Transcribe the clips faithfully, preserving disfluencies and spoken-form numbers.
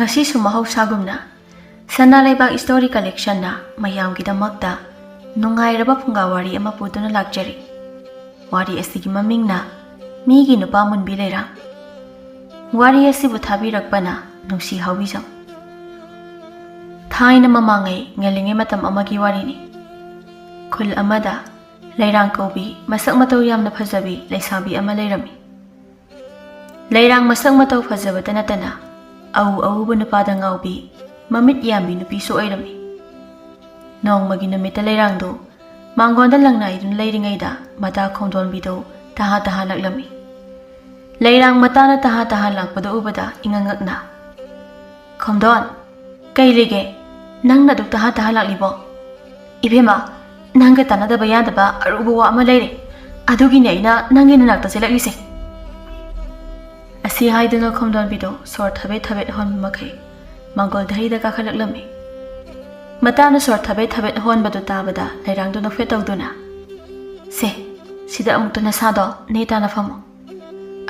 ꯉꯁꯤꯁꯨ ꯃꯍꯧꯁꯥꯒꯨꯝꯅ ꯁꯅꯥ ꯂꯩꯕꯥꯛ ꯁ꯭ꯇꯣꯔꯤ ꯀꯂꯦꯛꯁꯟꯅ ꯃꯌꯥꯝꯒꯤꯗꯃꯛꯇ ꯅꯨꯡꯉꯥꯏꯔꯕ ꯐꯨꯡꯒꯥ ꯋꯥꯔꯤ ꯑꯃ ꯄꯨꯗꯨꯅ ꯂꯥꯛꯆꯔꯤ꯫ ꯋꯥꯔꯤ ꯑꯁꯤꯒꯤ ꯃꯃꯤꯡꯅ ꯃꯤꯒꯤ ꯅꯨꯄꯥ ꯃꯨꯟꯕꯤ ꯂꯩꯔꯥꯡ꯫ ꯋꯥꯔꯤ ꯑꯁꯤꯕꯨ ꯊꯥꯕꯤꯔꯛꯄꯅ ꯅꯨꯡꯁꯤ ꯍꯥꯎꯕꯤꯖꯝ꯫ ꯊꯥꯏꯅ ꯃꯃꯥꯡꯉꯩ ꯉꯜꯂꯤꯉꯩ ꯃꯇꯝ ꯑꯃꯒꯤ ꯋꯥꯔꯤꯅꯤ꯫ ꯈꯨꯜ ꯑꯃꯗ ꯂꯩꯔꯥꯡ ꯀꯧꯕꯤ ꯃꯁꯛ ꯃꯇꯧ ꯌꯥꯝꯅ ꯐꯖꯕꯤ ꯂꯩꯁꯥꯕꯤ ꯑꯃ ꯂꯩꯔꯝꯃꯤ꯫ ꯂꯩꯔꯥꯡ ꯃꯁꯛ ꯃꯇꯧ ꯐꯖꯕꯇ ꯅꯠꯇꯅ ꯑꯎ ꯑꯎꯕ ꯅꯨꯄꯥꯗ ꯉꯥꯎꯕꯤ ꯃꯃꯤꯠ ꯌꯥꯝꯕꯤ ꯅꯨꯄꯤꯁꯨ ꯑꯣꯏꯔꯝꯃꯤ꯫ ꯅꯣꯡꯃꯒꯤ ꯅꯨꯃꯤꯠꯇ ꯂꯩꯔꯥꯡꯗꯨ ꯃꯥꯡꯒꯣꯟꯗ ꯂꯪꯅꯥꯏꯗꯨꯅ ꯂꯩꯔꯤꯉꯩꯗ ꯃꯇꯥ ꯈꯣꯡꯗꯣꯟꯕꯤꯗꯨ ꯇꯍꯥ ꯇꯍꯥ ꯂꯥꯛꯂꯝꯃꯤ꯫ ꯂꯩꯔꯥꯡ ꯃꯇꯥꯅ ꯇꯍꯥ ꯇꯍꯥ ꯂꯥꯛꯄꯗꯨ ꯎꯕꯗ ꯏꯉꯛ ꯉꯛꯅ, "ꯈꯣꯝꯗꯣꯟ, ꯀꯩ ꯂꯩꯒꯦ? ꯅꯪꯅ ꯑꯗꯨꯛ ꯇꯍꯥ ꯇꯍꯥ ꯂꯥꯛꯂꯤꯕꯣ?" "ꯏꯕꯦꯝꯃ, ꯅꯪꯒ ꯇꯥꯟꯅꯗꯕ ꯌꯥꯗꯕ ꯑꯔꯨꯕ ꯋꯥ ꯑꯃ ꯂꯩꯔꯦ꯫ ꯑꯗꯨꯒꯤꯅꯦ ꯑꯩꯅ ꯅꯪꯒꯤ ꯅꯅꯥꯛꯇ ꯆꯦꯜꯂꯛꯂꯤꯁꯦ꯫" ꯑꯁꯤ ꯍꯥꯏꯗꯨꯅ ꯈꯣꯝꯗꯣꯟꯕꯤꯗꯣ ꯁꯣꯔ ꯊꯕꯦꯠ ꯊꯕꯦꯠ ꯍꯣꯟꯕ ꯃꯈꯩ ꯃꯥꯡꯒꯣꯜ ꯙꯔꯤꯗ ꯀꯥꯈꯠꯂꯛꯂꯝꯃꯤ꯫ ꯃꯇꯥꯅ ꯁꯣꯔ ꯊꯕꯦꯠ ꯊꯕꯦꯠ ꯍꯣꯟꯕꯗꯨ ꯇꯥꯕꯗ ꯂꯩꯔꯥꯡꯗꯨ ꯅꯣꯛꯐꯦꯠ ꯇꯧꯗꯨꯅ, "ꯁꯦ, ꯁꯤꯗ ꯑꯃꯨꯛꯇ ꯅꯁꯥꯗꯣ ꯅꯦ ꯇꯥꯅ ꯐꯝꯃꯣ꯫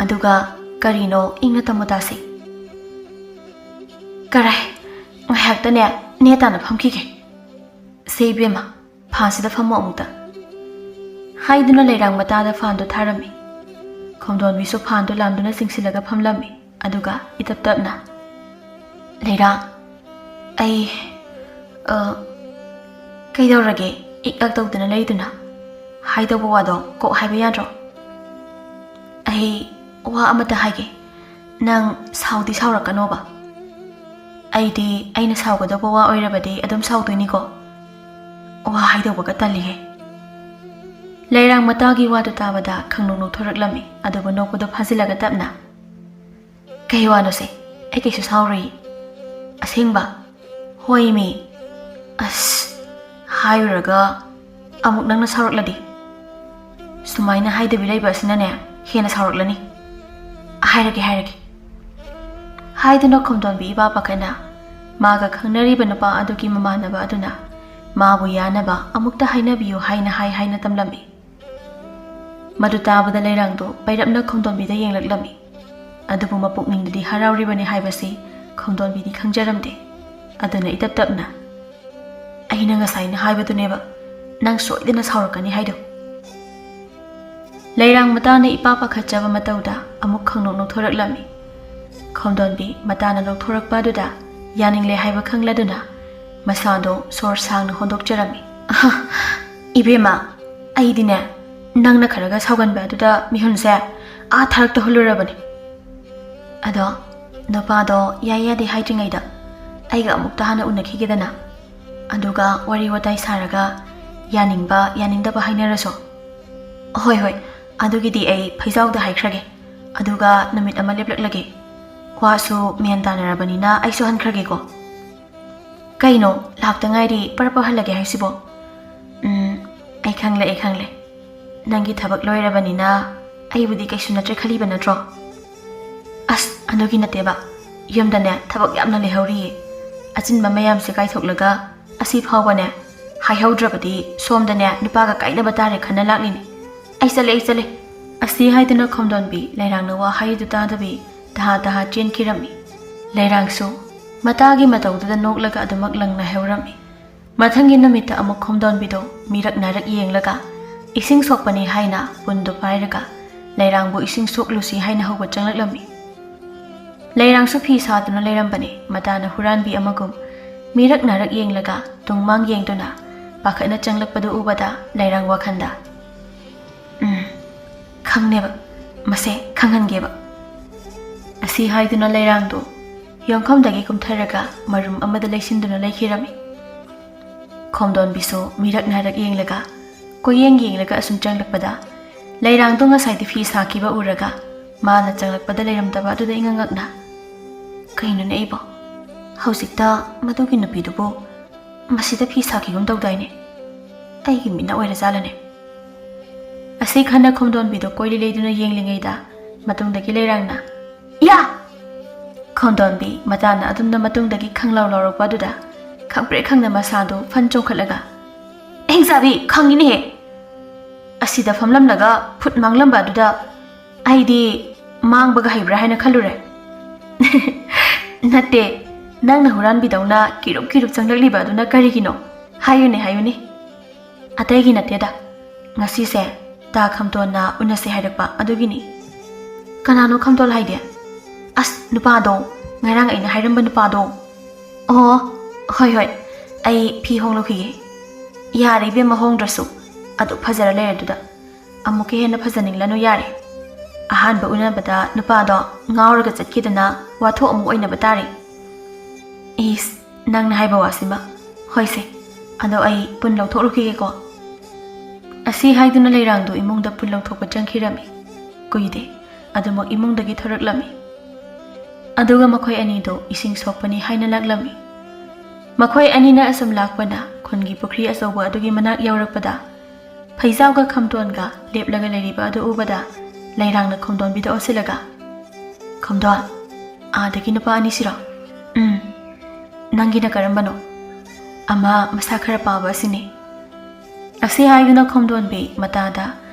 ꯑꯗꯨꯒ ꯀꯔꯤꯅꯣ ꯏꯪꯅ ꯇꯝꯃꯨ ꯇꯥꯁꯤ꯫" "ꯀꯔꯥꯏ, ꯉꯥꯏꯍꯥꯛꯇꯅꯦ ꯅꯦ ꯇꯥꯅ ꯐꯝꯈꯤꯒꯦ꯫ ꯁꯦ ꯏꯕꯦꯝꯃ, ꯐꯥꯟꯁꯤꯗ ꯐꯝꯃꯣ ꯑꯃꯨꯛꯇ꯫" ꯍꯥꯏꯗꯨꯅ ꯂꯩꯔꯥꯡ ꯃꯇꯥꯗ ꯐꯥꯟꯗꯨ ꯊꯥꯔꯝꯃꯤ꯫ ꯈꯣꯝꯗꯣꯟꯕꯤꯁꯨ ꯐꯥꯟꯗꯨ ꯂꯥꯝꯗꯨꯅ ꯆꯤꯡꯁꯤꯜꯂꯒ ꯐꯝꯂꯝꯃꯤ꯫ ꯑꯗꯨꯒ ꯏꯇꯞ ꯇꯞꯅ, "ꯂꯩꯔꯥꯡ, ꯑꯩ, ꯑ, ꯀꯩꯗꯧꯔꯒꯦ ꯏꯛ ꯑꯛ ꯇꯧꯗꯨꯅ ꯂꯩꯗꯨꯅ? ꯍꯥꯏꯗꯧꯕ ꯋꯥꯗꯣ ꯀꯣꯛ ꯍꯥꯏꯕ ꯌꯥꯗ꯭ꯔꯣ?" "ꯑꯩ ꯋꯥ ꯑꯃꯇ ꯍꯥꯏꯒꯦ, ꯅꯪ ꯁꯥꯎꯗꯤ ꯁꯥꯎꯔꯛꯀꯅꯣꯕ꯫ ꯑꯩꯗꯤ ꯑꯩꯅ ꯁꯥꯎꯒꯗꯧꯕ ꯋꯥ ꯑꯣꯏꯔꯕꯗꯤ ꯑꯗꯨꯝ ꯁꯥꯎꯗꯣꯏꯅꯤꯀꯣ꯫ ꯋꯥ ꯍꯥꯏꯗꯧꯕꯒ ꯇꯜꯂꯤꯍꯦ꯫" ꯂꯩꯔꯥꯡ ꯃꯇꯥꯒꯤ ꯋꯥꯗꯨ ꯇꯥꯕꯗ ꯈꯪꯅꯣꯛ ꯅꯣꯛꯊꯣꯔꯛꯂꯝꯃꯤ, ꯑꯗꯨꯕꯨ ꯅꯣꯛꯄꯗꯨ ꯐꯥꯖꯤꯜꯂꯒ ꯇꯞꯅ, "ꯀꯩ ꯋꯥꯅꯣꯁꯦ? ꯑꯩ ꯀꯩꯁꯨ ꯁꯥꯎꯔꯣꯏ꯫" "ꯑꯁꯦꯡꯕ?" "ꯍꯣꯏꯃꯤ꯫ ꯑꯁ, ꯍꯥꯏꯔꯨꯔꯒ ꯑꯃꯨꯛ ꯅꯪꯅ ꯁꯥꯎꯔꯛꯂꯗꯤ? ꯁꯨꯃꯥꯏꯅ ꯍꯥꯏꯗꯕꯤ ꯂꯩꯕ ꯑꯁꯤꯅꯅꯦ ꯍꯦꯟꯅ ꯁꯥꯎꯔꯛꯂꯅꯤ꯫ ꯍꯥꯏꯔꯒꯦ, ꯍꯥꯏꯔꯒꯦ꯫" ꯍꯥꯏꯗꯨꯅ ꯈꯣꯝꯗꯣꯟꯕꯤ ꯏꯄꯥ ꯄꯥꯈꯠꯅ ꯃꯥꯒ ꯈꯪꯅꯔꯤꯕ ꯅꯨꯄꯥ ꯑꯗꯨꯒꯤ ꯃꯃꯥꯟꯅꯕ ꯑꯗꯨꯅ ꯃꯥꯕꯨ ꯌꯥꯅꯕ ꯑꯃꯨꯛꯇ ꯍꯥꯏꯅꯕꯤꯌꯨ ꯍꯥꯏꯅ ꯍꯥꯏ ꯍꯥꯏꯅ ꯇꯝꯂꯝꯃꯤ꯫ ꯃꯗꯨ ꯇꯥꯕꯗ ꯂꯩꯔꯥꯡꯗꯨ ꯄꯩꯔꯞꯅ ꯈꯣꯝꯗꯣꯟꯕꯤꯗ ꯌꯦꯡꯂꯛꯂꯝꯃꯤ꯫ ꯑꯗꯨꯕꯨ ꯃꯄꯨꯛꯅꯤꯡꯗꯗꯤ ꯍꯔꯥꯎꯔꯤꯕꯅꯤ ꯍꯥꯏꯕꯁꯤ ꯈꯣꯝꯗꯣꯟꯕꯤꯗꯤ ꯈꯪꯖꯔꯝꯗꯦ꯫ ꯑꯗꯨꯅ ꯏꯇꯞ ꯇꯞꯅ, "ꯑꯩꯅ ꯉꯁꯥꯏꯅ ꯍꯥꯏꯕꯗꯨꯅꯦꯕ, ꯅꯪ ꯁꯣꯏꯗꯅ ꯁꯥꯎꯔꯛꯀꯅꯤ ꯍꯥꯏꯗꯣ꯫" ꯂꯩꯔꯥꯡ ꯃꯇꯥꯅ ꯏꯄꯥ ꯄꯥꯈꯠꯆꯕ ꯃꯇꯧꯗ ꯑꯃꯨꯛ ꯈꯪꯅꯣꯛ ꯅꯣꯛꯊꯣꯔꯛꯂꯝꯃꯤ꯫ ꯈꯣꯝꯗꯣꯟꯕꯤ ꯃꯇꯥꯅ ꯅꯣꯛꯊꯣꯔꯛꯄ ꯑꯗꯨꯗ ꯌꯥꯅꯤꯡꯂꯦ ꯍꯥꯏꯕ ꯈꯪꯂꯗꯨꯅ ꯃꯁꯥꯗꯣ ꯁꯣꯔ ꯁꯥꯡꯅ ꯍꯣꯟꯗꯣꯛꯆꯔꯝꯃꯤ꯫ "ꯑꯍ, ꯏꯕꯦꯝꯃ, ꯑꯩꯗꯤꯅꯦ, ꯅꯪꯅ ꯈꯔꯒ ꯁꯥꯎꯒꯟꯕ ꯑꯗꯨꯗ ꯃꯤꯍꯨꯟꯁꯦ ꯑꯥ ꯊꯥꯔꯛꯇ ꯍꯨꯜꯂꯨꯔꯕꯅꯤ꯫ ꯑꯗꯣ ꯅꯨꯄꯥꯗꯣ ꯌꯥꯏ ꯌꯥꯗꯦ ꯍꯥꯏꯗ꯭ꯔꯤꯉꯩꯗ ꯑꯩꯒ ꯑꯃꯨꯛꯇ ꯍꯥꯟꯅ ꯎꯅꯈꯤꯒꯦꯗꯅ꯫ ꯑꯗꯨꯒ ꯋꯥꯔꯤ ꯋꯥꯇꯥꯏ ꯁꯥꯔꯒ ꯌꯥꯅꯤꯡꯕ ꯌꯥꯅꯤꯡꯗꯕ ꯍꯥꯏꯅꯔꯁꯨ꯫" "ꯍꯣꯏ, ꯍꯣꯏ, ꯑꯗꯨꯒꯤꯗꯤ ꯑꯩ ꯐꯩꯖꯥꯎꯗ ꯍꯥꯏꯈ꯭ꯔꯒꯦ꯫ ꯑꯗꯨꯒ ꯅꯨꯃꯤꯠ ꯑꯃ ꯂꯦꯞꯂꯛꯂꯒꯦ꯫ ꯋꯥꯁꯨ ꯃꯦꯟ ꯇꯥꯅꯔꯕꯅꯤꯅ ꯑꯩꯁꯨ ꯍꯟꯈ꯭ꯔꯒꯦꯀꯣ꯫" "ꯀꯩꯅꯣ, ꯂꯥꯛꯇ ꯉꯥꯏꯔꯤ, ꯄꯔꯞ ꯄꯔꯞ ꯍꯜꯂꯒꯦ ꯍꯥꯏꯁꯤꯕꯣ?" "ꯎꯝ, ꯑꯩ ꯈꯪꯂꯦ, ꯑꯩ ꯈꯪꯂꯦ꯫ ꯅꯪꯒꯤ ꯊꯕꯛ ꯂꯣꯏꯔꯕꯅꯤꯅ ꯑꯩꯕꯨꯗꯤ ꯀꯩꯁꯨ ꯅꯠꯇ꯭ꯔꯦ ꯈꯜꯂꯤꯕ ꯅꯠꯇ꯭ꯔꯣ?" "ꯑꯁ, ꯑꯗꯨꯒꯤ ꯅꯠꯇꯦꯕ꯫ ꯌꯨꯝꯗꯅꯦ ꯊꯕꯛ ꯌꯥꯝꯅ ꯂꯩꯍꯧꯔꯤꯌꯦ꯫ ꯑꯆꯤꯟꯕ ꯃꯌꯥꯝꯁꯦ ꯀꯥꯏꯊꯣꯛꯂꯒ ꯑꯁꯤ ꯐꯥꯎꯕꯅꯦ ꯍꯥꯏꯍꯧꯗ꯭ꯔꯕꯗꯤ ꯁꯣꯝꯗꯅꯦ ꯅꯨꯄꯥꯒ ꯀꯥꯏꯅꯕ ꯇꯥꯔꯦ ꯈꯟꯅ ꯂꯥꯛꯂꯤꯅꯤ꯫ ꯑꯩ ꯆꯠꯂꯦ, ꯑꯩ ꯆꯠꯂꯦ꯫" ꯑꯁꯤ ꯍꯥꯏꯗꯨꯅ ꯈꯣꯝꯗꯣꯟꯕꯤ ꯂꯩꯔꯥꯡꯅ ꯋꯥ ꯍꯥꯏꯔꯤꯗꯨ ꯇꯥꯗꯕꯤ ꯇꯍꯥ ꯇꯍꯥ ꯆꯦꯟꯈꯤꯔꯝꯃꯤ꯫ ꯂꯩꯔꯥꯡꯁꯨ ꯃꯇꯥꯒꯤ ꯃꯇꯧꯗꯨꯗ ꯅꯣꯛꯂꯒ ꯑꯗꯨꯃꯛ ꯂꯪꯅ ꯍꯧꯔꯝꯃꯤ꯫ ꯃꯊꯪꯒꯤ ꯅꯨꯃꯤꯠꯇ ꯑꯃꯨꯛ ꯈꯣꯝꯗꯣꯟꯕꯤꯗꯣ ꯃꯤꯔꯛ ꯅꯥꯔꯛ ꯌꯦꯡꯂꯒ ꯏꯁꯤꯡ ꯁꯣꯛꯄꯅꯤ ꯍꯥꯏꯅ ꯄꯨꯟꯗꯨ ꯄꯥꯏꯔꯒ ꯂꯩꯔꯥꯡꯕꯨ ꯏꯁꯤꯡ ꯁꯣꯛꯂꯨꯁꯤ ꯍꯥꯏꯅ ꯍꯧꯕ ꯆꯪꯂꯛꯂꯝꯃꯤ꯫ ꯂꯩꯔꯥꯡꯁꯨ ꯐꯤ ꯁꯥꯗꯨꯅ ꯂꯩꯔꯝꯕꯅꯤ꯫ ꯃꯇꯥꯅ ꯍꯨꯔꯥꯟꯕꯤ ꯑꯃꯒꯨꯝ ꯃꯤꯔꯛ ꯅꯥꯔꯛ ꯌꯦꯡꯂꯒ ꯇꯨꯡ ꯃꯥꯡ ꯌꯦꯡꯗꯨꯅ ꯄꯥꯈꯠꯅ ꯆꯪꯂꯛꯄꯗꯨ ꯎꯕꯗ ꯂꯩꯔꯥꯡ ꯋꯥꯈꯜꯗ, "ꯎꯝ, ꯈꯪꯅꯦꯕ, ꯃꯁꯦ ꯈꯪꯍꯟꯒꯦꯕ꯫" ꯑꯁꯤ ꯍꯥꯏꯗꯨꯅ ꯂꯩꯔꯥꯡꯗꯨ ꯌꯣꯡꯐꯝꯗꯒꯤ ꯀꯨꯝꯊꯔꯒ ꯃꯔꯨꯝ ꯑꯃꯗ ꯂꯩꯁꯤꯟꯗꯨꯅ ꯂꯩꯈꯤꯔꯝꯃꯤ꯫ ꯈꯣꯝꯗꯣꯟꯕꯤꯁꯨ ꯃꯤꯔꯛ ꯅꯥꯔꯛ ꯌꯦꯡꯂꯒ, ꯀꯣꯏꯌꯦꯡ ꯌꯦꯡꯂꯒ ꯑꯁꯨꯝ ꯆꯪꯂꯛꯄꯗ, ꯂꯩꯔꯥꯡꯗꯣ ꯉꯁꯥꯏꯗꯤ ꯐꯤ ꯁꯥꯈꯤꯕ ꯎꯔꯒ ꯃꯥꯅ ꯆꯪꯂꯛꯄꯗ ꯂꯩꯔꯝꯗꯕ ꯑꯗꯨꯗ ꯏꯉꯛ ꯉꯛꯅ, "ꯀꯩꯅꯣꯅꯦ ꯑꯩꯕꯣ? ꯍꯧꯖꯤꯛꯇ ꯃꯗꯨꯒꯤ ꯅꯨꯄꯤꯗꯨꯕꯨ ꯃꯁꯤꯗ ꯐꯤ ꯁꯥꯈꯤꯒꯨꯝ ꯇꯧꯗꯥꯏꯅꯦ? ꯑꯩꯒꯤ ꯃꯤꯠꯅ ꯑꯣꯏꯔꯖꯥꯠꯂꯅꯦ?" ꯑꯁꯤ ꯈꯟꯅ ꯈꯣꯝꯗꯣꯟꯕꯤꯗꯣ ꯀꯣꯏꯂꯤ ꯂꯩꯗꯨꯅ ꯌꯦꯡꯂꯤꯉꯩꯗ ꯃꯇꯨꯡꯗꯒꯤ ꯂꯩꯔꯥꯡꯅ, "ꯏꯌꯥ!" ꯈꯣꯝꯗꯣꯟꯕꯤ ꯃꯇꯥꯅ ꯑꯗꯨꯝꯅ ꯃꯇꯨꯡꯗꯒꯤ ꯈꯪꯂꯥꯎ ꯂꯥꯎꯔꯛꯄ ꯑꯗꯨꯗ ꯈꯪꯄ꯭ꯔꯦꯛ ꯈꯪꯅ ꯃꯁꯥꯗꯨ ꯐꯟ ꯆꯣꯡꯈꯠꯂꯒ, "ꯑꯍꯤꯡꯆꯥꯕꯤ, ꯈꯪꯉꯤꯅꯦꯍꯦ! ꯑꯁꯤꯗ ꯐꯝꯂꯝꯂꯒ ꯐꯨꯠ ꯃꯥꯡꯂꯝꯕ ꯑꯗꯨꯗ ꯑꯩꯗꯤ ꯃꯥꯡꯕꯒ ꯍꯩꯕ꯭ꯔꯥ ꯍꯥꯏꯅ ꯈꯜꯂꯨꯔꯦ꯫" ꯅꯠꯇꯦ, ꯅꯪꯅ ꯍꯨꯔꯥꯟꯕꯤꯗꯧꯅ ꯀꯤꯔꯨꯞ ꯀꯤꯔꯨꯞ ꯆꯪꯂꯛꯂꯤꯕ ꯑꯗꯨꯅ ꯀꯔꯤꯒꯤꯅꯣ? ꯍꯥꯏꯌꯨꯅꯦ, ꯍꯥꯏꯌꯨꯅꯦ꯫ ꯑꯇꯩꯒꯤ ꯅꯠꯇꯦꯗ, ꯉꯁꯤꯁꯦ ꯇꯥ ꯈꯝꯇꯣꯟꯅ ꯎꯅꯁꯦ ꯍꯥꯏꯔꯛꯄ ꯑꯗꯨꯒꯤꯅꯤ꯫ ꯀꯅꯥꯅꯣ ꯈꯝꯇꯣꯟ ꯍꯥꯏꯗꯤ? ꯑꯁ, ꯅꯨꯄꯥꯗꯣ, ꯉꯔꯥꯡ ꯑꯩꯅ ꯍꯥꯏꯔꯝꯕ ꯅꯨꯄꯥꯗꯣ꯫ ꯑꯣ, ꯍꯣꯏ ꯍꯣꯏ, ꯑꯩ ꯐꯤ ꯍꯣꯡꯂꯨꯈꯤꯒꯦ꯫ ꯌꯥꯔꯦ ꯏꯕꯦꯝꯃ, ꯍꯣꯡꯗ꯭ꯔꯁꯨ ꯑꯗꯨ ꯐꯖꯔ ꯂꯩꯔꯗꯨꯗ꯫ ꯑꯃꯨꯛꯀ ꯍꯦꯟꯅ ꯐꯖꯅꯤꯡꯂꯅꯨ, ꯌꯥꯔꯦ꯫ ꯑꯍꯥꯟꯕ ꯎꯅꯕꯗ ꯅꯨꯄꯥꯗꯣ ꯉꯥꯎꯔꯒ ꯆꯠꯈꯤꯗꯅ ꯋꯥꯊꯣꯛ ꯑꯃꯨꯛ ꯑꯣꯏꯅꯕ ꯇꯥꯔꯦ꯫ ꯏꯁ, ꯅꯪꯅ ꯍꯥꯏꯕ ꯋꯥꯁꯤꯃ꯫ ꯍꯣꯏꯁꯦ, ꯑꯗꯣ ꯑꯩ ꯄꯨꯟ ꯂꯧꯊꯣꯛꯂꯨꯈꯤꯒꯦꯀꯣ꯫ ꯑꯁꯤ ꯍꯥꯏꯗꯨꯅ ꯂꯩꯔꯥꯡꯗꯨ ꯏꯃꯨꯡꯗ ꯄꯨꯟ ꯂꯧꯊꯣꯛꯄ ꯆꯪꯈꯤꯔꯝꯃꯤ꯫ ꯀꯨꯏꯗꯦ, ꯑꯗꯨꯃꯛ ꯏꯃꯨꯡꯗꯒꯤ ꯊꯣꯔꯛꯂꯝꯃꯤ꯫ ꯑꯗꯨꯒ ꯃꯈꯣꯏ ꯑꯅꯤꯗꯨ ꯏꯁꯤꯡ ꯁꯣꯛꯄꯅꯤ ꯍꯥꯏꯅ ꯂꯥꯛꯂꯝꯃꯤ꯫ ꯃꯈꯣꯏ ꯑꯅꯤꯅ ꯑꯁꯨꯝ ꯂꯥꯛꯄꯅ ꯈꯨꯟꯒꯤ ꯄꯨꯈ꯭ꯔꯤ ꯑꯆꯧꯕ ꯑꯗꯨꯒꯤ ꯃꯅꯥꯛ ꯌꯧꯔꯛꯄꯗ, ꯐꯩꯖꯥꯎꯒ ꯈꯝꯗꯣꯟꯒ ꯂꯦꯞꯂꯒ ꯂꯩꯔꯤꯕ ꯑꯗꯨ ꯎꯕꯗ ꯂꯩꯔꯥꯡꯅ ꯈꯣꯝꯗꯣꯟꯕꯤꯗ ꯑꯣꯟꯁꯤꯜꯂꯒ, "ꯈꯣꯝꯗꯣꯟ, ꯑꯥꯗꯒꯤ ꯅꯨꯄꯥ ꯑꯅꯤꯁꯤꯔꯣ?" "ꯎꯝ꯫ ꯅꯪꯒꯤꯅ ꯀꯔꯝꯕꯅꯣ?" "ꯑꯃ ꯃꯁꯥ ꯈꯔ ꯄꯥꯕ ꯑꯁꯤꯅꯤ꯫" ꯑꯁꯤ ꯍꯥꯏꯗꯨꯅ ꯈꯣꯝꯗꯣꯟꯕꯤ ꯃꯇꯥꯗ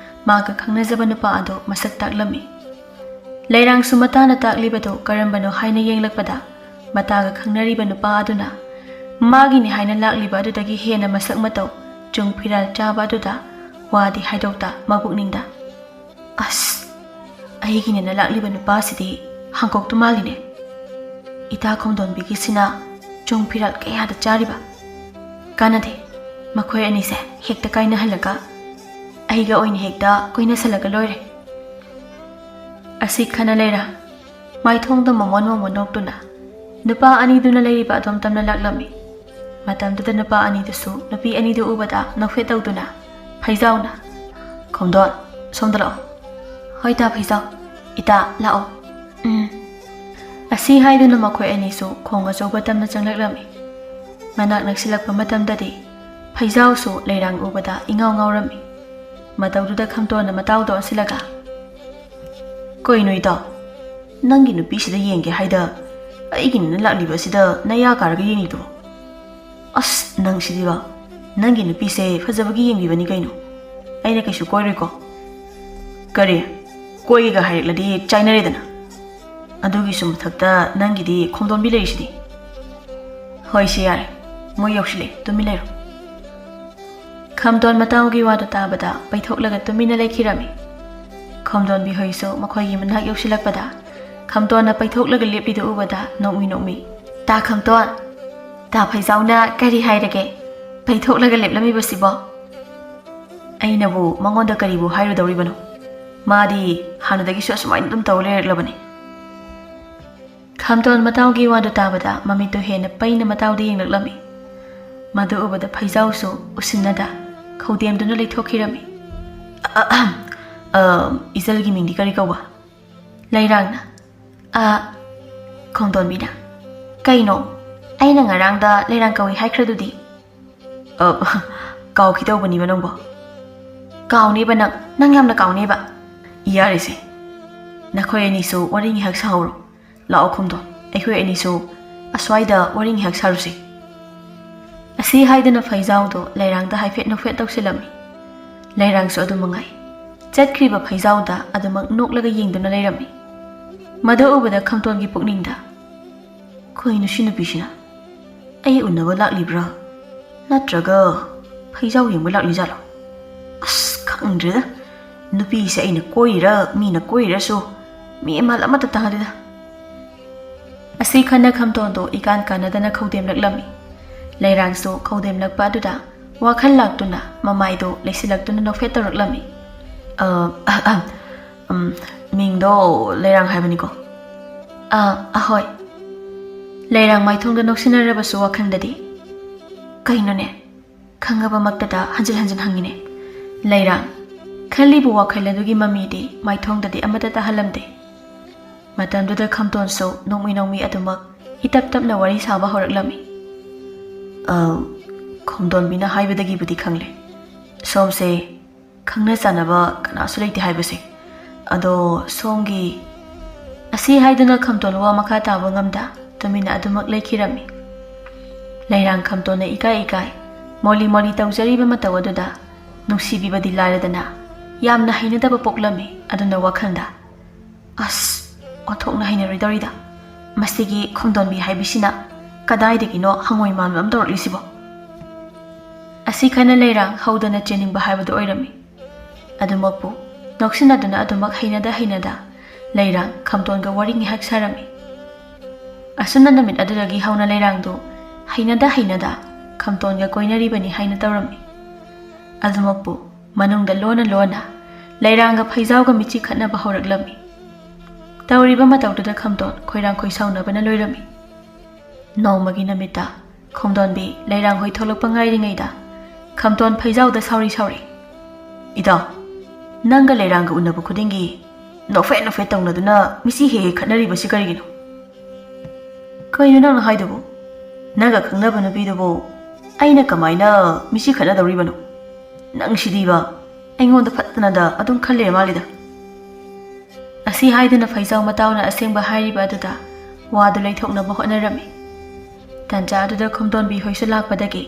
ꯃꯥꯒ ꯈꯪꯅꯖꯕ ꯅꯨꯄꯥ ꯑꯗꯨ ꯃꯁꯛ ꯇꯥꯛꯂꯝꯃꯤ꯫ ꯂꯩꯔꯥꯡꯁꯨ ꯃꯇꯥꯅ ꯇꯥꯛꯂꯤꯕꯗꯨ ꯀꯔꯝꯕꯅꯣ ꯍꯥꯏꯅ ꯌꯦꯡꯂꯛꯄꯗ, ꯃꯇꯥꯒ ꯈꯪꯅꯔꯤꯕ ꯅꯨꯄꯥ ꯑꯗꯨꯅ ꯃꯥꯒꯤꯅꯤ ꯍꯥꯏꯅ ꯂꯥꯛꯂꯤꯕ ꯑꯗꯨꯗꯒꯤ ꯍꯦꯟꯅ ꯃꯁꯛ ꯃꯇꯧ, ꯆꯨꯡ ꯐꯤꯔꯥꯜ ꯆꯥꯕ ꯑꯗꯨꯗ ꯋꯥꯗꯤ ꯍꯥꯏꯗꯣꯛꯇ ꯃꯕꯨꯛꯅꯤꯡꯗ, "ꯑꯁ, ꯑꯩꯒꯤꯅꯦꯅ ꯂꯥꯛꯂꯤꯕ ꯅꯨꯄꯥꯁꯤꯗꯤ ꯍꯥꯡꯀꯣꯛꯇꯨ ꯃꯥꯜꯂꯤꯅꯦ꯫ ꯏꯇꯥ ꯈꯣꯝꯗꯣꯟꯕꯤꯒꯤꯁꯤꯅ ꯆꯨꯡ ꯐꯤꯔꯥꯜ ꯀꯌꯥꯗ ꯆꯥꯔꯤꯕ? ꯀꯥꯟꯅꯗꯦ, ꯃꯈꯣꯏ ꯑꯅꯤꯁꯦ ꯍꯦꯛꯇ ꯀꯥꯏꯅꯍꯜꯂꯒ ꯑꯩꯒ ꯑꯣꯏꯅ ꯍꯦꯛꯇ ꯀꯣꯏꯅꯁꯜꯂꯒ ꯂꯣꯏꯔꯦ꯫" ꯑꯁꯤ ꯈꯟꯅ ꯂꯩꯔꯥꯡ ꯃꯥꯏꯊꯣꯡꯗ ꯃꯃꯣꯟ ꯃꯃꯣꯟ ꯅꯣꯛꯇꯨꯅ ꯅꯨꯄꯥ ꯑꯅꯤꯗꯨꯅ ꯂꯩꯔꯤꯕ ꯑꯗꯣꯝ ꯇꯝꯅ ꯂꯥꯛꯂꯝꯃꯤ꯫ ꯃꯇꯝꯗꯨꯗ ꯅꯨꯄꯥ ꯑꯅꯤꯗꯨꯁꯨ ꯅꯨꯄꯤ ꯑꯅꯤꯗꯨ ꯎꯕꯗ ꯅꯣꯛꯐꯦꯠ ꯇꯧꯗꯨꯅ ꯐꯩꯖꯥꯎꯅ, "ꯈꯣꯝꯗꯣꯟ, ꯁꯣꯝꯗ ꯂꯥꯛꯑꯣ꯫" "ꯍꯣꯏ ꯇꯥ ꯐꯩꯖꯥꯎ꯫ ꯏꯇꯥ, ꯂꯥꯛꯑꯣ꯫" "ꯎꯝ꯫" ꯑꯁꯤ ꯍꯥꯏꯗꯨꯅ ꯃꯈꯣꯏ ꯑꯅꯤꯁꯨ ꯈꯣꯡ ꯑꯆꯧꯕ ꯇꯝꯅ ꯆꯪꯂꯛꯂꯝꯃꯤ꯫ ꯃꯅꯥꯛ ꯅꯛꯁꯤꯜꯂꯛꯄ ꯃꯇꯝꯗꯗꯤ ꯐꯩꯖꯥꯎꯁꯨ ꯂꯩꯔꯥꯡ ꯎꯕꯗ ꯏꯉꯥꯎ ꯉꯥꯎꯔꯝꯃꯤ꯫ ꯃꯇꯧꯗꯨꯗ ꯈꯝꯇꯣꯟꯅ ꯃꯇꯥꯎꯗ ꯑꯣꯟꯁꯤꯜꯂꯒ, "ꯀꯩꯅꯣ ꯏꯇꯥ, ꯅꯪꯒꯤ ꯅꯨꯄꯤꯁꯤꯗ ꯌꯦꯡꯒꯦ ꯍꯥꯏꯗ ꯑꯩꯒꯤꯅꯤꯅ ꯂꯥꯛꯂꯤꯕꯁꯤꯗ ꯅꯌꯥ ꯀꯥꯔꯒ ꯌꯦꯡꯂꯤꯗꯨꯕꯣ? ꯑꯁ, ꯅꯪꯁꯤꯗꯤꯕ, ꯅꯪꯒꯤ ꯅꯨꯄꯤꯁꯦ ꯐꯖꯕꯒꯤ ꯌꯦꯡꯕꯤꯕꯅꯤ ꯀꯩꯅꯣ꯫ ꯑꯩꯅ ꯀꯩꯁꯨ ꯀꯣꯏꯔꯣꯏꯀꯣ꯫" "ꯀꯔꯤ? ꯀꯣꯏꯒꯦꯒ ꯍꯥꯏꯔꯛꯂꯗꯤ ꯆꯥꯏꯅꯔꯦꯗꯅ꯫" ꯑꯗꯨꯒꯤꯁꯨ ꯃꯊꯛꯇ ꯅꯪꯒꯤꯗꯤ ꯈꯣꯝꯗꯣꯟꯕꯤ ꯂꯩꯔꯤꯁꯤꯗꯤ꯫ ꯍꯣꯏ, ꯁꯤ ꯌꯥꯔꯦ, ꯃꯣꯏ ꯌꯧꯁꯤꯜꯂꯦ, ꯇꯨꯃꯤꯟ ꯂꯩꯔꯣ꯫ ꯈꯝꯗꯣꯟ ꯃꯇꯥꯎꯒꯤ ꯋꯥꯗꯨ ꯇꯥꯕꯗ ꯄꯩꯊꯣꯛꯂꯒ ꯇꯨꯃꯤꯟꯅ ꯂꯩꯈꯤꯔꯝꯃꯤ꯫ ꯈꯣꯝꯗꯣꯟꯕꯤ ꯍꯣꯏꯁꯨ ꯃꯈꯣꯏꯒꯤ ꯃꯅꯥꯛ ꯌꯧꯁꯤꯜꯂꯛꯄꯗ ꯈꯝꯗꯣꯟꯅ ꯄꯩꯊꯣꯛꯂꯒ ꯂꯦꯞꯂꯤꯗꯨ ꯎꯕꯗ ꯅꯣꯛꯃꯤ ꯅꯣꯛꯃꯤ, "ꯇꯥ ꯈꯝꯗꯣꯟ, ꯇꯥ ꯐꯩꯖꯥꯎꯅ ꯀꯔꯤ ꯍꯥꯏꯔꯒꯦ? ꯄꯩꯊꯣꯛꯂꯒ ꯂꯦꯞꯂꯝꯃꯤꯕꯁꯤꯕꯣ?" ꯑꯩꯅꯕꯨ ꯃꯉꯣꯟꯗ ꯀꯔꯤꯕꯨ ꯍꯥꯏꯔꯨꯗꯧꯔꯤꯕꯅꯣ? ꯃꯥꯗꯤ ꯍꯥꯟꯅꯗꯒꯤꯁꯨ ꯑꯁꯨꯃꯥꯏꯅ ꯑꯗꯨꯝ ꯇꯧ ꯂꯩꯔꯛꯂꯕꯅꯤ꯫ ꯈꯝꯗꯣꯟ ꯃꯇꯥꯎꯒꯤ ꯋꯥꯗꯨ ꯇꯥꯕꯗ ꯃꯃꯤꯠꯇꯨ ꯍꯦꯟꯅ ꯄꯩꯅ ꯃꯇꯥꯎꯗ ꯌꯦꯡꯂꯛꯂꯝꯃꯤ꯫ ꯃꯗꯨ ꯎꯕꯗ ꯐꯩꯖꯥꯎꯁꯨ ꯎꯁꯤꯟꯅꯗ ꯈꯧꯗꯦꯝꯗꯨꯅ ꯂꯩꯊꯣꯛꯈꯤꯔꯝꯃꯤ꯫ "ꯑ, ꯑ, ꯏꯆꯜꯒꯤ ꯃꯤꯡꯗꯤ ꯀꯔꯤ ꯀꯧꯕ?" ꯂꯩꯔꯥꯡꯅ꯫ "ꯑ, ꯈꯣꯡꯗꯣꯟꯕꯤꯅ꯫ ꯀꯩꯅꯣ? ꯑꯩꯅ ꯉꯔꯥꯡꯗ ꯂꯩꯔꯥꯡ ꯀꯧꯏ ꯍꯥꯏꯈ꯭ꯔꯗꯨꯗꯤ?" "ꯑ, ꯀꯥꯎꯈꯤꯗꯧꯕꯅꯤꯕ ꯅꯪꯕꯣ?" "ꯀꯥꯎꯅꯦꯕ ꯅꯪ, ꯅꯪ ꯌꯥꯝꯅ ꯀꯥꯎꯅꯦꯕ꯫ ꯌꯥꯔꯦꯁꯦ, ꯅꯈꯣꯏ ꯑꯅꯤꯁꯨ ꯋꯥꯔꯤ ꯉꯥꯏꯍꯥꯛ ꯁꯥꯍꯧꯔꯣ꯫ ꯂꯥꯛꯑꯣ ꯈꯣꯝꯗꯣꯟ, ꯑꯩꯈꯣꯏ ꯑꯅꯤꯁꯨ ꯑꯁ꯭ꯋꯥꯏꯗ ꯋꯥꯔꯤ ꯉꯥꯏꯍꯥꯛ ꯁꯥꯔꯨꯁꯦ꯫" ꯑꯁꯤ ꯍꯥꯏꯗꯨꯅ ꯐꯩꯖꯥꯎꯗꯣ ꯂꯩꯔꯥꯡꯗ ꯍꯥꯏꯐꯦꯠ ꯅꯣꯛꯐꯦꯠ ꯇꯧꯁꯤꯜꯂꯝꯃꯤ꯫ ꯂꯩꯔꯥꯡꯁꯨ ꯑꯗꯨ ꯃꯉꯥꯏ꯫ ꯆꯠꯈ꯭ꯔꯤꯕ ꯐꯩꯖꯥꯎꯗ ꯑꯗꯨꯃꯛ ꯅꯣꯛꯂꯒ ꯌꯦꯡꯗꯨꯅ ꯂꯩꯔꯝꯃꯤ꯫ ꯃꯗꯨ ꯎꯕꯗ ꯈꯝꯗꯣꯟꯒꯤ ꯄꯨꯛꯅꯤꯡꯗ, "ꯀꯩꯅꯣ ꯁꯤ ꯅꯨꯄꯤꯁꯤꯅ? ꯑꯩ ꯎꯅꯕ ꯂꯥꯛꯂꯤꯕ꯭ꯔꯥ? ꯅꯠꯇ꯭ꯔꯒ ꯐꯩꯖꯥꯎ ꯌꯦꯡꯕ ꯂꯥꯛꯂꯤꯖꯥꯠꯂꯣ? ꯑꯁ, ꯈꯪꯗ꯭ꯔꯦꯗ꯫ ꯅꯨꯄꯤꯁꯦ ꯑꯩꯅ ꯀꯣꯏꯔꯤꯔꯥ, ꯃꯤꯅ ꯀꯣꯏꯔꯤꯔꯁꯨ ꯃꯦꯟ ꯃꯥꯟ ꯑꯃꯠꯇ ꯇꯥꯗꯦꯗ꯫" ꯑꯁꯤ ꯈꯟꯅ ꯈꯝꯗꯣꯟꯗꯣ ꯏꯀꯥꯟ ꯀꯥꯟꯅꯗꯅ ꯈꯧꯗꯦꯝꯂꯛꯂꯝꯃꯤ꯫ ꯂꯩꯔꯥꯡꯁꯨ ꯈꯧꯗꯦꯝꯂꯛꯄ ꯑꯗꯨꯗ ꯋꯥꯈꯜ ꯂꯥꯛꯇꯨꯅ ꯃꯃꯥꯏꯗꯣ ꯂꯩꯁꯤꯜꯂꯛꯇꯨꯅ ꯅꯣꯛꯐꯦꯠ ꯇꯧꯔꯛꯂꯝꯃꯤ꯫ "ꯑ, ꯑꯍ, ꯑꯍ, ꯎꯝ, ꯃꯤꯡꯗꯣ ꯂꯩꯔꯥꯡ ꯍꯥꯏꯕꯅꯤꯀꯣ?" "ꯑꯥ, ꯑꯍꯣꯏ꯫" ꯂꯩꯔꯥꯡ ꯃꯥꯏꯊꯣꯡꯗ ꯅꯣꯛꯁꯤꯟꯅꯔꯕꯁꯨ ꯋꯥꯈꯜꯗꯗꯤ, "ꯀꯩꯅꯣꯅꯦ?" ꯈꯪꯉꯕꯃꯛꯇꯗ ꯍꯟꯖꯤꯟ ꯍꯟꯖꯤꯟ ꯍꯪꯉꯤꯅꯦ꯫ ꯂꯩꯔꯥꯡ ꯈꯜꯂꯤꯕ ꯋꯥꯈꯜ ꯑꯗꯨꯒꯤ ꯃꯃꯤꯗꯤ ꯃꯥꯏꯊꯣꯡꯗꯗꯤ ꯑꯃꯠꯇ ꯇꯥꯍꯜꯂꯝꯗꯦ꯫ ꯃꯇꯝꯗꯨꯗ ꯈꯝꯗꯣꯟꯁꯨ ꯅꯣꯡꯃꯤ ꯅꯣꯡꯃꯤ ꯑꯗꯨꯃꯛ ꯏꯇꯞ ꯇꯞꯅ ꯋꯥꯔꯤ ꯁꯥꯕ ꯍꯧꯔꯛꯂꯝꯃꯤ꯫ "ꯑ, ꯈꯣꯝꯗꯣꯟꯕꯤꯅ ꯍꯥꯏꯕꯗꯒꯤꯕꯨꯗꯤ ꯈꯪꯂꯦ, ꯁꯣꯝꯁꯦ ꯈꯪꯅ ꯆꯥꯟꯅꯕ ꯀꯅꯥꯁꯨ ꯂꯩꯇꯦ ꯍꯥꯏꯕꯁꯦ꯫ ꯑꯗꯣ ꯁꯣꯝꯒꯤ..." ꯑꯁꯤ ꯍꯥꯏꯗꯨꯅ ꯈꯝꯗꯣꯟ ꯋꯥ ꯃꯈꯥ ꯇꯥꯕ ꯉꯝꯗ ꯇꯨꯃꯤꯟꯅ ꯑꯗꯨꯃꯛ ꯂꯩꯈꯤꯔꯝꯃꯤ꯫ ꯂꯩꯔꯥꯡ ꯈꯝꯗꯣꯟꯅ ꯏꯀꯥꯏ ꯏꯀꯥꯏ ꯃꯣꯂꯤ ꯃꯣꯂꯤ ꯇꯧꯖꯔꯤꯕ ꯃꯇꯧ ꯑꯗꯨꯗ ꯅꯨꯡꯁꯤꯕꯤꯕꯗꯤ ꯂꯥꯏꯔꯗꯅ ꯌꯥꯝꯅ ꯍꯩꯅꯗꯕ ꯄꯣꯛꯂꯝꯃꯤ꯫ ꯑꯗꯨꯅ ꯋꯥꯈꯜꯗ, "ꯑꯁ, ꯑꯣꯟꯊꯣꯛꯅ ꯍꯩꯅꯔꯣꯏꯗꯧꯔꯤꯗ꯫ ꯃꯁꯤꯒꯤ ꯈꯣꯝꯗꯣꯟꯕꯤ ꯍꯥꯏꯕꯤꯁꯤꯅ ꯀꯗꯥꯏꯗꯒꯤꯅꯣ ꯍꯪꯉꯣꯏ ꯃꯥꯟꯕ ꯑꯃ ꯇꯧꯔꯛꯂꯤꯁꯤꯕꯣ? ꯑꯁꯤ ꯈꯅ ꯂꯩꯔꯥꯡ ꯍꯧꯗꯅ ꯆꯦꯟꯅꯤꯡꯕ ꯍꯥꯏꯕꯗꯨ ꯑꯣꯏꯔꯝꯃꯤ꯫ ꯑꯗꯨꯃꯛꯄꯨ ꯅꯣꯛꯁꯤꯟꯅꯗꯨꯅ ꯑꯗꯨꯃꯛ ꯍꯩꯅꯗ ꯍꯩꯅꯗ ꯂꯩꯔꯥꯡ ꯈꯝꯗꯣꯟꯒ ꯋꯥꯔꯤ ꯉꯥꯏꯍꯥꯛ ꯁꯥꯔꯝꯃꯤ꯫ ꯑꯁꯨꯝꯅ ꯅꯨꯃꯤꯠ ꯑꯗꯨꯗꯒꯤ ꯍꯧꯅ ꯂꯩꯔꯥꯡꯗꯨ ꯍꯩꯅꯗ ꯍꯩꯅꯗ ꯈꯝꯗꯣꯟꯒ ꯀꯣꯏꯅꯔꯤꯕꯅꯤ ꯍꯥꯏꯅ ꯇꯧꯔꯝꯃꯤ꯫ ꯑꯗꯨꯃꯛꯄꯨ ꯃꯅꯨꯡꯗ ꯂꯣꯟꯅ ꯂꯣꯟꯅ ꯂꯩꯔꯥꯡꯒ ꯐꯩꯖꯥꯎꯒ ꯃꯤꯆꯤ ꯈꯠꯅꯕ ꯍꯧꯔꯛꯂꯝꯃꯤ꯫ ꯇꯧꯔꯤꯕ ꯃꯇꯧꯗꯨꯗ ꯈꯝꯗꯣꯟ ꯈꯣꯏꯔꯥꯡ ꯈꯣꯏꯁꯥꯎꯅꯕꯅ ꯂꯣꯏꯔꯝꯃꯤ꯫ ꯅꯣꯡꯃꯒꯤ ꯅꯨꯃꯤꯠꯇ ꯈꯣꯝꯗꯣꯟꯕꯤ ꯂꯩꯔꯥꯡ ꯍꯣꯏ ꯊꯣꯛꯂꯛꯄ ꯉꯥꯏꯔꯤꯉꯩꯗ ꯈꯝꯗꯣꯟ ꯐꯩꯖꯥꯎꯗ ꯁꯥꯎꯔꯤ ꯁꯥꯎꯔꯤ, "ꯏꯗꯣ, ꯅꯪꯒ ꯂꯩꯔꯥꯡꯒ ꯎꯅꯕ ꯈꯨꯗꯤꯡꯒꯤ ꯅꯣꯛꯐꯦꯠ ꯅꯣꯛꯐꯦꯠ ꯇꯧꯅꯗꯨꯅ ꯃꯤꯆꯤ ꯍꯦꯛ ꯍꯦꯛ ꯈꯠꯅꯔꯤꯕꯁꯤ ꯀꯔꯤꯒꯤꯅꯣ?" "ꯀꯩꯅꯣ ꯅꯪꯅ ꯍꯥꯏꯗꯨꯕꯨ? ꯅꯪꯒ ꯈꯪꯅꯕ ꯅꯨꯄꯤꯗꯨꯕꯨ ꯑꯩꯅ ꯀꯃꯥꯏꯅ ꯃꯤꯆꯤ ꯈꯠꯅꯗꯧꯔꯤꯕꯅꯣ? ꯅꯪꯁꯤꯗꯤꯕ ꯑꯩꯉꯣꯟꯗ ꯐꯠꯇꯅꯗ ꯑꯗꯨꯝ ꯈꯜꯂꯦ ꯃꯥꯜꯂꯤꯗ꯫" ꯑꯁꯤ ꯍꯥꯏꯗꯨꯅ ꯐꯩꯖꯥꯎ ꯃꯇꯥꯎꯅ ꯑꯁꯦꯡꯕ ꯍꯥꯏꯔꯤꯕ ꯑꯗꯨꯗ ꯋꯥꯗꯨ ꯂꯩꯊꯣꯛꯅꯕ ꯍꯣꯠꯅꯔꯝꯃꯤ꯫ ꯇꯟꯖꯥ ꯑꯗꯨꯗ ꯈꯣꯝꯗꯣꯟꯕꯤ ꯍꯣꯏꯁꯨ ꯂꯥꯛꯄꯗꯒꯤ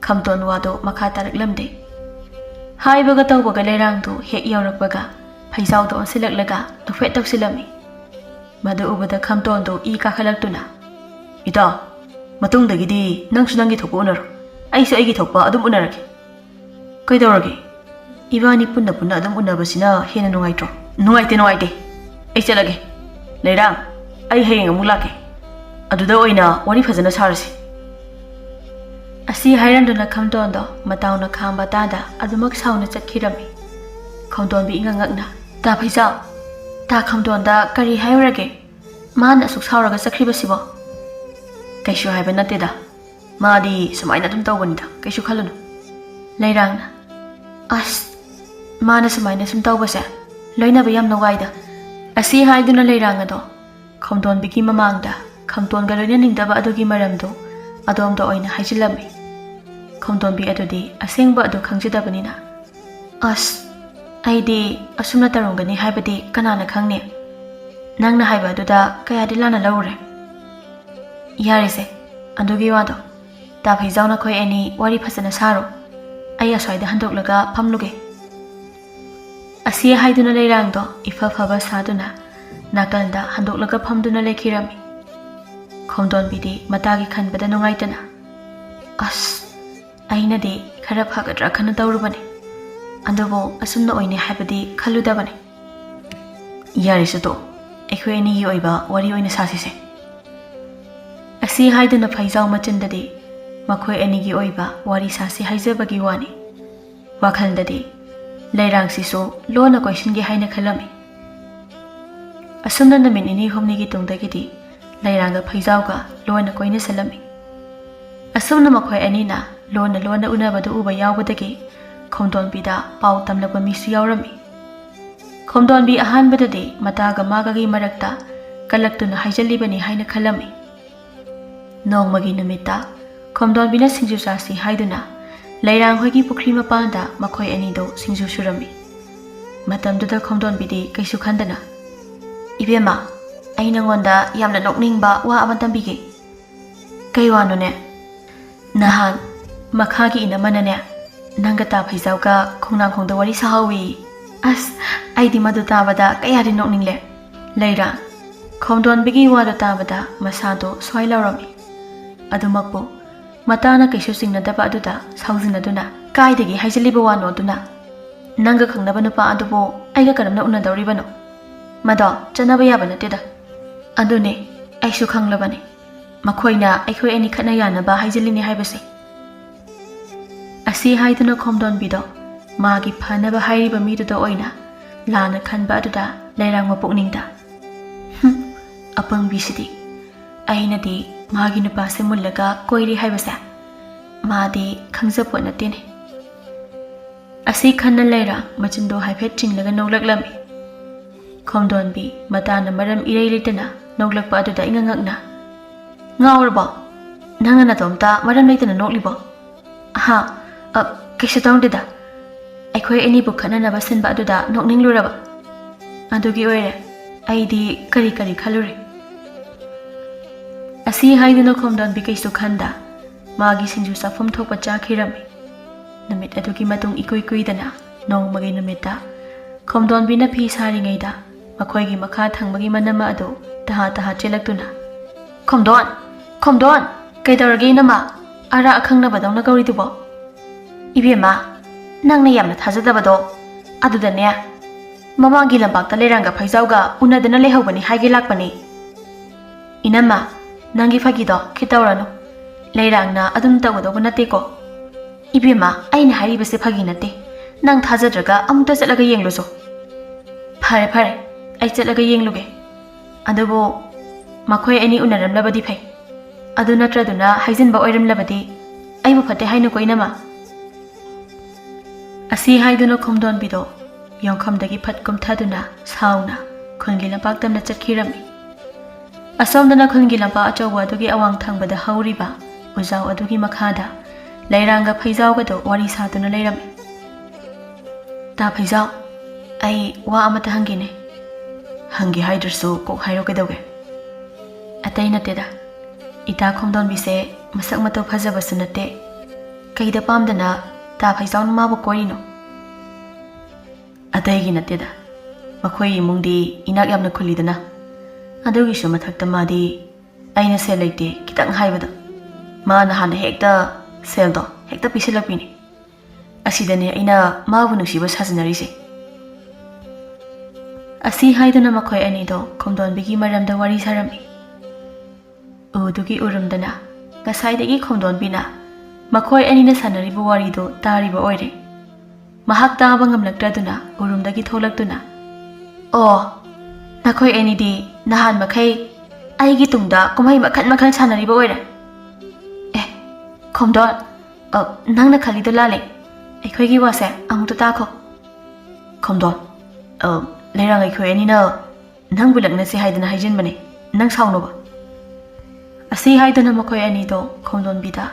ꯈꯝꯗꯣꯟ ꯋꯥꯗꯨ ꯃꯈꯥ ꯇꯥꯔꯛꯂꯝꯗꯦ꯫ ꯍꯥꯏꯕꯒ ꯇꯧꯕꯒ ꯂꯩꯔꯥꯡꯗꯨ ꯍꯦꯛ ꯌꯧꯔꯛꯄꯒ ꯐꯩꯖꯥꯎꯗꯨ ꯑꯣꯟꯁꯤꯜꯂꯛꯂꯒ ꯅꯣꯛꯐꯦꯠ ꯇꯧꯁꯤꯜꯂꯝꯃꯤ꯫ ꯃꯗꯨ ꯎꯕꯗ ꯈꯝꯗꯣꯟꯗꯨ ꯏ ꯀꯥꯈꯠꯂꯛꯇꯨꯅ, "ꯏꯇꯥꯎ, ꯃꯇꯨꯡꯗꯒꯤꯗꯤ ꯅꯪꯁꯨ ꯅꯪꯒꯤ ꯊꯣꯛꯄ ꯎꯅꯔꯣ, ꯑꯩꯁꯨ ꯑꯩꯒꯤ ꯊꯣꯛꯄ ꯑꯗꯨꯝ ꯎꯅꯔꯒꯦ꯫ ꯀꯩꯗꯧꯔꯒꯦ? ꯏꯕꯥꯅꯤ ꯄꯨꯟꯅ ꯄꯨꯟꯅ ꯑꯗꯨꯝ ꯎꯅꯕꯁꯤꯅ ꯍꯦꯟꯅ ꯅꯨꯡꯉꯥꯏꯇ꯭ꯔꯣ?" "ꯅꯨꯡꯉꯥꯏꯇꯦ, ꯅꯨꯡꯉꯥꯏꯇꯦ꯫ ꯑꯩ ꯆꯠꯂꯒꯦ꯫ ꯂꯩꯔꯥꯡ, ꯑꯩ ꯍꯌꯦꯡ ꯑꯃꯨꯛ ꯂꯥꯛꯀꯦ꯫ ꯑꯗꯨꯗ ꯑꯣꯏꯅ ꯋꯥꯔꯤ ꯐꯖꯅ ꯁꯥꯔꯁꯤ꯫" ꯑꯁꯤ ꯍꯥꯏꯔꯝꯗꯨꯅ ꯈꯝꯗꯣꯟꯗꯣ ꯃꯇꯥꯎꯅ ꯈꯥꯝꯕ ꯇꯥꯗ ꯑꯗꯨꯃꯛ ꯁꯥꯎꯅ ꯆꯠꯈꯤꯔꯝꯃꯤ꯫ ꯈꯝꯗꯣꯟꯕꯤ ꯏꯉꯛ ꯉꯛꯅ, "ꯇꯥ ꯐꯩꯖꯥꯎ, ꯇꯥ ꯈꯝꯗꯣꯟꯗ ꯀꯔꯤ ꯍꯥꯏꯔꯨꯔꯒꯦ? ꯃꯥꯅ ꯑꯁꯨꯛ ꯁꯥꯎꯔꯒ ꯆꯠꯈ꯭ꯔꯤꯕꯁꯤꯕꯣ?" "ꯀꯩꯁꯨ ꯍꯥꯏꯕ ꯅꯠꯇꯦꯗ꯫ ꯃꯥꯗꯤ ꯁꯨꯃꯥꯏꯅ ꯑꯗꯨꯝ ꯇꯧꯕꯅꯤꯗ, ꯀꯩꯁꯨ ꯈꯜꯂꯨꯅꯨ꯫" ꯂꯩꯔꯥꯡꯅ, "ꯑꯁ, ꯃꯥꯅ ꯁꯨꯃꯥꯏꯅ ꯁꯨꯝ ꯇꯧꯕꯁꯦ ꯂꯣꯏꯅꯕ ꯌꯥꯝꯅ ꯋꯥꯏꯗ꯫" ꯑꯁꯤ ꯍꯥꯏꯗꯨꯅ ꯂꯩꯔꯥꯡ ꯑꯗꯣ ꯈꯣꯝꯗꯣꯟꯕꯤꯒꯤ ꯃꯃꯥꯡꯗ ꯈꯝꯗꯣꯟꯒ ꯂꯣꯏꯅꯅꯤꯡꯗꯕ ꯑꯗꯨꯒꯤ ꯃꯔꯝꯗꯨ ꯑꯗꯣꯝꯗ ꯑꯣꯏꯅ ꯍꯥꯏꯖꯤꯜꯂꯝꯃꯤ꯫ ꯈꯣꯝꯗꯣꯟꯕꯤ ꯑꯗꯨꯗꯤ ꯑꯁꯦꯡꯕ ꯑꯗꯨ ꯈꯪꯖꯗꯕꯅꯤꯅ, "ꯑꯁ, ꯑꯩꯗꯤ ꯑꯁꯨꯝꯅ ꯇꯧꯔꯝꯒꯅꯤ ꯍꯥꯏꯕꯗꯤ ꯀꯅꯥꯅ ꯈꯪꯅꯤ? ꯅꯪꯅ ꯍꯥꯏꯕ ꯑꯗꯨꯗ ꯀꯌꯥꯗꯤ ꯂꯥꯟꯅ ꯂꯧꯔꯨꯔꯦ꯫" "ꯌꯥꯔꯦꯁꯦ, ꯑꯗꯨꯒꯤ ꯋꯥꯗꯣ꯫ ꯇꯥ ꯐꯩꯖꯥꯎ, ꯅꯈꯣꯏ ꯑꯅꯤ ꯋꯥꯔꯤ ꯐꯖꯅ ꯁꯥꯔꯣ꯫ ꯑꯩ ꯑꯁ꯭ꯋꯥꯏꯗ ꯍꯟꯗꯣꯛꯂꯒ ꯐꯝꯂꯨꯒꯦ꯫" ꯑꯁꯤ ꯍꯥꯏꯗꯨꯅ ꯂꯩꯔꯥꯡꯗꯣ ꯏꯐ ꯐꯕ ꯁꯥꯗꯨꯅ ꯅꯥꯀꯟꯗ ꯍꯟꯗꯣꯛꯂꯒ ꯐꯝꯗꯨꯅ ꯂꯩꯈꯤꯔꯝꯃꯤ꯫ ꯈꯣꯝꯗꯣꯟꯕꯤꯗꯤ ꯃꯇꯥꯒꯤ ꯈꯟꯕꯗ ꯅꯨꯡꯉꯥꯏꯇꯅ, "ꯑꯁ, ꯑꯩꯅꯗꯤ ꯈꯔ ꯐꯒꯗ꯭ꯔꯥ ꯈꯟꯅ ꯇꯧꯔꯨꯕꯅꯤ꯫ ꯑꯗꯨꯕꯨ ꯑꯁꯨꯝꯅ ꯑꯣꯏꯅꯤ ꯍꯥꯏꯕꯗꯤ ꯈꯜꯂꯨꯗꯕꯅꯤ꯫ ꯌꯥꯔꯦꯁꯦ ꯇꯣꯛꯑꯣ, ꯑꯩꯈꯣꯏ ꯑꯅꯤꯒꯤ ꯑꯣꯏꯕ ꯋꯥꯔꯤ ꯑꯣꯏꯅ ꯁꯥꯁꯤꯁꯦ꯫" ꯑꯁꯤ ꯍꯥꯏꯗꯨꯅ ꯐꯩꯖꯥꯎ ꯃꯆꯤꯟꯗꯗꯤ ꯃꯈꯣꯏ ꯑꯅꯤꯒꯤ ꯑꯣꯏꯕ ꯋꯥꯔꯤ ꯁꯥꯁꯤ ꯍꯥꯏꯖꯕꯒꯤ ꯋꯥꯅꯤ꯫ ꯋꯥꯈꯜꯗꯗꯤ ꯂꯩꯔꯥꯡꯁꯤꯁꯨ ꯂꯣꯟꯅ ꯀꯣꯏꯁꯤꯟꯒꯦ ꯍꯥꯏꯅ ꯈꯜꯂꯝꯃꯤ꯫ ꯑꯁꯨꯝꯅ ꯅꯨꯃꯤꯠ ꯅꯤꯅꯤ ꯍꯨꯝꯅꯤꯒꯤ ꯇꯨꯡꯗꯒꯤꯗꯤ ꯂꯩꯔꯥꯡꯒ ꯐꯩꯖꯥꯎꯒ ꯂꯣꯟꯅ ꯀꯣꯏꯅꯁꯜꯂꯝꯃꯤ꯫ ꯑꯁꯨꯝꯅ ꯃꯈꯣꯏ ꯑꯅꯤꯅ ꯂꯣꯟꯅ ꯂꯣꯟꯅ ꯎꯅꯕꯗꯨ ꯎꯕ ꯌꯥꯎꯕꯗꯒꯤ ꯈꯣꯝꯗꯣꯟꯕꯤꯗ ꯄꯥꯎ ꯇꯝꯂꯛꯄ ꯃꯤꯁꯨ ꯌꯥꯎꯔꯝꯃꯤ꯫ ꯈꯣꯝꯗꯣꯟꯕꯤ ꯑꯍꯥꯟꯕꯗꯗꯤ ꯃꯇꯥꯒ ꯃꯥꯒꯒꯤ ꯃꯔꯛꯇ ꯀꯂꯛꯇꯨꯅ ꯍꯥꯏꯖꯜꯂꯤꯕꯅꯤ ꯍꯥꯏꯅ ꯈꯜꯂꯝꯃꯤ꯫ ꯅꯣꯡꯃꯒꯤ ꯅꯨꯃꯤꯠꯇ ꯈꯣꯝꯗꯣꯟꯕꯤꯅ ꯁꯤꯡꯖꯨ ꯆꯥꯁꯤ ꯍꯥꯏꯗꯨꯅ ꯂꯩꯔꯥꯡ ꯍꯣꯏꯒꯤ ꯄꯨꯈ꯭ꯔꯤ ꯃꯄꯥꯟꯗ ꯃꯈꯣꯏ ꯑꯅꯤꯗꯣ ꯁꯤꯡꯖꯨ ꯁꯨꯔꯝꯃꯤ꯫ ꯃꯇꯝꯗꯨꯗ ꯈꯣꯝꯗꯣꯟꯕꯤꯗꯤ ꯀꯩꯁꯨ ꯈꯟꯗꯅ, "ꯏꯕꯦꯝꯃ, ꯑꯩ ꯅꯉꯣꯟꯗ ꯌꯥꯝꯅ ꯅꯣꯛꯅꯤꯡꯕ ꯋꯥ ꯑꯃ ꯇꯝꯕꯤꯒꯦ꯫" "ꯀꯩ ꯋꯥꯅꯣꯅꯦ?" "ꯅꯍꯥꯟ ꯃꯈꯥꯒꯤ ꯏꯅꯝꯃꯅꯅꯦ, ꯅꯪꯒ ꯇꯥ ꯐꯩꯖꯥꯎꯒ ꯈꯣꯡꯅꯥꯡꯈꯣꯡꯗ ꯋꯥꯔꯤ ꯁꯥꯍꯧꯋꯤ꯫" ꯑꯁ, ꯑꯩꯗꯤ ꯃꯗꯨ ꯇꯥꯕꯗ ꯀꯌꯥꯗꯤ ꯅꯣꯛꯅꯤꯡꯂꯦ꯫ ꯂꯩꯔꯥꯡ ꯈꯣꯝꯗꯣꯟꯕꯤꯒꯤ ꯋꯥꯗꯨ ꯇꯥꯕꯗ ꯃꯁꯥꯗꯣ ꯁ꯭ꯋꯥꯏ ꯂꯥꯎꯔꯝꯃꯤ꯫ ꯑꯗꯨꯃꯛꯄꯨ ꯃꯇꯥꯅ ꯀꯩꯁꯨ ꯆꯤꯡꯅꯗꯕ ꯑꯗꯨꯗ ꯁꯥꯎꯖꯤꯟꯅꯗꯨꯅ, "ꯀꯥꯏꯗꯒꯤ ꯍꯥꯏꯖꯤꯜꯂꯤꯕ ꯋꯥꯅꯣ ꯑꯗꯨꯅ? ꯅꯪꯒ ꯈꯪꯅꯕ ꯅꯨꯄꯥ ꯑꯗꯨꯕꯨ ꯑꯩꯒ ꯀꯔꯝꯅ ꯎꯅꯗꯧꯔꯤꯕꯅꯣ? ꯃꯗꯣ ꯆꯠꯅꯕ ꯌꯥꯕ ꯅꯠꯇꯦꯗ꯫" "ꯑꯗꯨꯅꯦ, ꯑꯩꯁꯨ ꯈꯪꯂꯕꯅꯤ꯫ ꯃꯈꯣꯏꯅ ꯑꯩꯈꯣꯏ ꯑꯅꯤ ꯈꯠꯅ ꯌꯥꯅꯕ ꯍꯥꯏꯖꯤꯜꯂꯤꯅꯤ ꯍꯥꯏꯕꯁꯦ꯫" ꯑꯁꯤ ꯍꯥꯏꯗꯨꯅ ꯈꯣꯝꯗꯣꯟꯕꯤꯗꯣ ꯃꯥꯒꯤ ꯐꯅꯕ ꯍꯥꯏꯔꯤꯕ ꯃꯤꯗꯨꯗ ꯑꯣꯏꯅ ꯂꯥꯟꯅ ꯈꯟꯕ ꯑꯗꯨꯗ ꯂꯩꯔꯥꯡ ꯃꯄꯨꯛꯅꯤꯡꯗ, "ꯍꯨꯝ, ꯑꯄꯪꯕꯤꯁꯤꯗꯤ꯫ ꯑꯩꯅꯗꯤ ꯃꯥꯒꯤ ꯅꯨꯄꯥꯁꯦ ꯃꯨꯜꯂꯒ ꯀꯣꯏꯔꯤ ꯍꯥꯏꯕꯁꯦ ꯃꯥꯗꯤ ꯈꯪꯖꯄꯣꯠ ꯅꯠꯇꯦꯅꯦ꯫" ꯑꯁꯤ ꯈꯟꯅ ꯂꯩꯔꯥꯡ ꯃꯆꯤꯟꯗꯣ ꯍꯥꯏꯐꯦꯠ ꯆꯤꯡꯂꯒ ꯅꯣꯛꯂꯛꯂꯝꯃꯤ꯫ ꯈꯣꯝꯗꯣꯟꯕꯤ ꯃꯇꯥꯅ ꯃꯔꯝ ꯏꯔꯩ ꯂꯩꯇꯅ ꯅꯣꯛꯂꯛꯄ ꯑꯗꯨꯗ ꯏꯉꯛ ꯉꯛꯅ, "ꯉꯥꯎꯔꯕꯣ? ꯅꯪꯅ ꯅꯇꯣꯝꯇ ꯃꯔꯝ ꯂꯩꯇꯅ ꯅꯣꯛꯂꯤꯕꯣ?" "ꯑꯍꯥ, ꯑ, ꯀꯩꯁꯨ ꯇꯧꯗꯦꯗ꯫ ꯑꯩꯈꯣꯏ ꯑꯅꯤꯕꯨ ꯈꯠꯅꯅꯕ ꯁꯤꯟꯕ ꯑꯗꯨꯗ ꯅꯣꯛꯅꯤꯡꯂꯨꯔꯕ꯫ ꯑꯗꯨꯒꯤ ꯑꯣꯏꯔꯦ꯫ ꯑꯩꯗꯤ ꯀꯔꯤ ꯀꯔꯤ ꯈꯜꯂꯨꯔꯦ꯫" ꯑꯁꯤ ꯍꯥꯏꯗꯨꯅ ꯈꯣꯝꯗꯣꯟꯕꯤ ꯀꯩꯁꯨ ꯈꯟꯗ ꯃꯥꯒꯤ ꯁꯤꯡꯖꯨ ꯆꯥꯐꯝ ꯊꯣꯛꯄ ꯆꯥꯈꯤꯔꯝꯃꯤ꯫ ꯅꯨꯃꯤꯠ ꯑꯗꯨꯒꯤ ꯃꯇꯨꯡ ꯏꯀꯨꯏ ꯀꯨꯏꯗꯅ ꯅꯣꯡꯃꯒꯤ ꯅꯨꯃꯤꯠꯇ ꯈꯣꯝꯗꯣꯟꯕꯤꯅ ꯐꯤ ꯁꯥꯔꯤꯉꯩꯗ ꯃꯈꯣꯏꯒꯤ ꯃꯈꯥ ꯊꯪꯕꯒꯤ ꯃꯅꯝꯃ ꯑꯗꯨ ꯇꯍꯥ ꯇꯍꯥ ꯆꯦꯜꯂꯛꯇꯨꯅ, "ꯈꯣꯝꯗꯣꯟ! ꯈꯣꯝꯗꯣꯟ! ꯀꯩꯗꯧꯔꯒꯦ ꯏꯅꯝꯃ? ꯑꯔꯥ ꯑꯈꯪꯅꯕꯗꯧꯅ ꯀꯧꯔꯤꯗꯨꯕꯣ?" "ꯏꯕꯦꯝꯃ, ꯅꯪꯅ ꯌꯥꯝꯅ ꯊꯥꯖꯗꯕꯗꯣ꯫ ꯑꯗꯨꯗꯅꯦ, ꯃꯃꯥꯡꯒꯤ ꯂꯝꯄꯥꯛꯇ ꯂꯩꯔꯥꯡꯒ ꯐꯩꯖꯥꯎꯒ ꯎꯅꯗꯅ ꯂꯩꯍꯧꯕꯅꯤ ꯍꯥꯏꯒꯦ ꯂꯥꯛꯄꯅꯤ꯫" "ꯏꯅꯝꯃ, ꯅꯪꯒꯤ ꯐꯥꯒꯤꯗꯣ ꯈꯤꯠ ꯇꯧꯔꯅꯨ꯫ ꯂꯩꯔꯥꯡꯅ ꯑꯗꯨꯝ ꯇꯧꯒꯗꯧꯕ ꯅꯠꯇꯦꯀꯣ꯫" "ꯏꯕꯦꯝꯃ, ꯑꯩꯅ ꯍꯥꯏꯔꯤꯕꯁꯦ ꯐꯥꯒꯤ ꯅꯠꯇꯦ꯫ ꯅꯪ ꯊꯥꯖꯗ꯭ꯔꯒ ꯑꯃꯨꯛꯇ ꯆꯠꯂꯒ ꯌꯦꯡꯂꯨꯆꯣ꯫" "ꯐꯔꯦ, ꯐꯔꯦ, ꯑꯩ ꯆꯠꯂꯒ ꯌꯦꯡꯂꯨꯒꯦ꯫ ꯑꯗꯨꯕꯨ ꯃꯈꯣꯏ ꯑꯅꯤ ꯎꯅꯔꯝꯂꯕꯗꯤ ꯐꯩ꯫ ꯑꯗꯨ ꯅꯠꯇ꯭ꯔꯗꯨꯅ ꯍꯥꯏꯖꯤꯟꯕ ꯑꯣꯏꯔꯝꯂꯕꯗꯤ ꯑꯩꯕꯨ ꯐꯠꯇꯦ ꯍꯥꯏꯅꯨꯀꯣ, ꯏꯅꯝꯃ꯫" ꯑꯁꯤ ꯍꯥꯏꯗꯨꯅ ꯈꯣꯝꯗꯣꯟꯕꯤꯗꯣ ꯌꯣꯡꯐꯝꯗꯒꯤ ꯐꯠ ꯀꯨꯝꯊꯗꯨꯅ ꯁꯥꯎꯅ ꯈꯨꯜꯒꯤ ꯂꯝꯄꯥꯛ ꯇꯝꯅ ꯆꯠꯈꯤꯔꯝꯃꯤ꯫ ꯑꯁꯣꯝꯗꯅ ꯈꯨꯜꯒꯤ ꯂꯝꯄꯥꯛ ꯑꯆꯧꯕ ꯑꯗꯨꯒꯤ ꯑꯋꯥꯡ ꯊꯪꯕꯗ ꯍꯧꯔꯤꯕ ꯎꯖꯥꯎ ꯑꯗꯨꯒꯤ ꯃꯈꯥꯗ ꯂꯩꯔꯥꯡꯒ ꯐꯩꯖꯥꯎꯒꯗꯣ ꯋꯥꯔꯤ ꯁꯥꯗꯨꯅ ꯂꯩꯔꯝꯃꯤ꯫ "ꯇꯥ ꯐꯩꯖꯥꯎ, ꯑꯩ ꯋꯥ ꯑꯃꯇ ꯍꯪꯒꯦꯅꯦ꯫" "ꯍꯪꯒꯦ ꯍꯥꯏꯗ꯭ꯔꯁꯨ ꯀꯣꯛ ꯍꯥꯏꯔꯣ, ꯀꯩꯗꯧꯒꯦ?" "ꯑꯇꯩ ꯅꯠꯇꯦꯗ, ꯏꯇꯥ ꯈꯣꯝꯗꯣꯟꯕꯤꯁꯦ ꯃꯁꯛ ꯃꯇꯧ ꯐꯖꯕꯁꯨ ꯅꯠꯇꯦ, ꯀꯩꯗ ꯄꯥꯝꯗꯅ ꯇꯥ ꯐꯩꯖꯥꯎꯅ ꯃꯥꯕꯨ ꯀꯣꯏꯔꯤꯅꯣ?" "ꯑꯇꯩꯒꯤ ꯅꯠꯇꯦꯗ, ꯃꯈꯣꯏ ꯏꯃꯨꯡꯗꯤ ꯏꯅꯥꯛ ꯌꯥꯝꯅ ꯈꯨꯜꯂꯤꯗꯅ꯫ ꯑꯗꯨꯒꯤꯁꯨ ꯃꯊꯛꯇ ꯃꯥꯗꯤ ꯑꯩꯅ ꯁꯦꯜ ꯂꯩꯇꯦ, ꯈꯤꯇꯪ ꯍꯥꯏꯕꯗ ꯃꯥꯅ ꯍꯥꯟꯅ ꯍꯦꯛꯇ ꯁꯦꯜꯗꯣ ꯍꯦꯛꯇ ꯄꯤꯁꯤꯜꯂꯛꯄꯤꯅꯤ꯫ ꯑꯁꯤꯗꯅꯦ ꯑꯩꯅ ꯃꯥꯕꯨ ꯅꯨꯡꯁꯤꯕ ꯁꯥꯖꯤꯟꯅꯔꯤꯁꯦ꯫" ꯑꯁꯤ ꯍꯥꯏꯗꯨꯅ ꯃꯈꯣꯏ ꯑꯅꯤꯗꯣ ꯈꯣꯝꯗꯣꯟꯕꯤꯒꯤ ꯃꯔꯝꯗ ꯋꯥꯔꯤ ꯁꯥꯔꯝꯃꯤ꯫ ꯎꯗꯨꯒꯤ ꯎꯔꯨꯝꯗꯅ ꯉꯁꯥꯏꯗꯒꯤ ꯈꯣꯝꯗꯣꯟꯕꯤꯅ ꯃꯈꯣꯏ ꯑꯅꯤꯅ ꯁꯥꯟꯅꯔꯤꯕ ꯋꯥꯔꯤꯗꯨ ꯇꯥꯔꯤꯕ ꯑꯣꯏꯔꯦ꯫ ꯃꯍꯥꯛ ꯇꯥꯕ ꯉꯝꯂꯛꯇ꯭ꯔꯗꯨꯅ ꯎꯔꯨꯝꯗꯒꯤ ꯊꯣꯛꯂꯛꯇꯨꯅ, "ꯑꯣ, ꯅꯈꯣꯏ ꯑꯅꯤꯗꯤ ꯅꯍꯥꯟ ꯃꯈꯩ ꯑꯩꯒꯤ ꯇꯨꯡꯗ ꯀꯨꯝꯍꯩ ꯃꯈꯜ ꯃꯈꯜ ꯁꯥꯟꯅꯔꯤꯕ ꯑꯣꯏꯔꯦ꯫" "ꯑꯦ, ꯈꯣꯝꯗꯣꯟ, ꯑ, ꯅꯪꯅ ꯈꯜꯂꯤꯗꯣ ꯂꯥꯜꯂꯦ꯫ ꯑꯩꯈꯣꯏꯒꯤ ꯋꯥꯁꯦ ꯑꯃꯨꯛꯇ ꯇꯥꯈꯣ꯫" "ꯈꯣꯝꯗꯣꯟ, ꯑ, ꯂꯩꯔꯥꯡ ꯑꯩꯈꯣꯏ ꯑꯅꯤꯅ ꯅꯪꯕꯨ ꯂꯛꯅꯁꯦ ꯍꯥꯏꯗꯅ ꯍꯥꯏꯖꯤꯟꯕꯅꯦ, ꯅꯪ ꯁꯥꯎꯅꯨꯕ꯫" ꯑꯁꯤ ꯍꯥꯏꯗꯨꯅ ꯃꯈꯣꯏ ꯑꯅꯤꯗꯣ ꯈꯣꯝꯗꯣꯟꯕꯤꯗ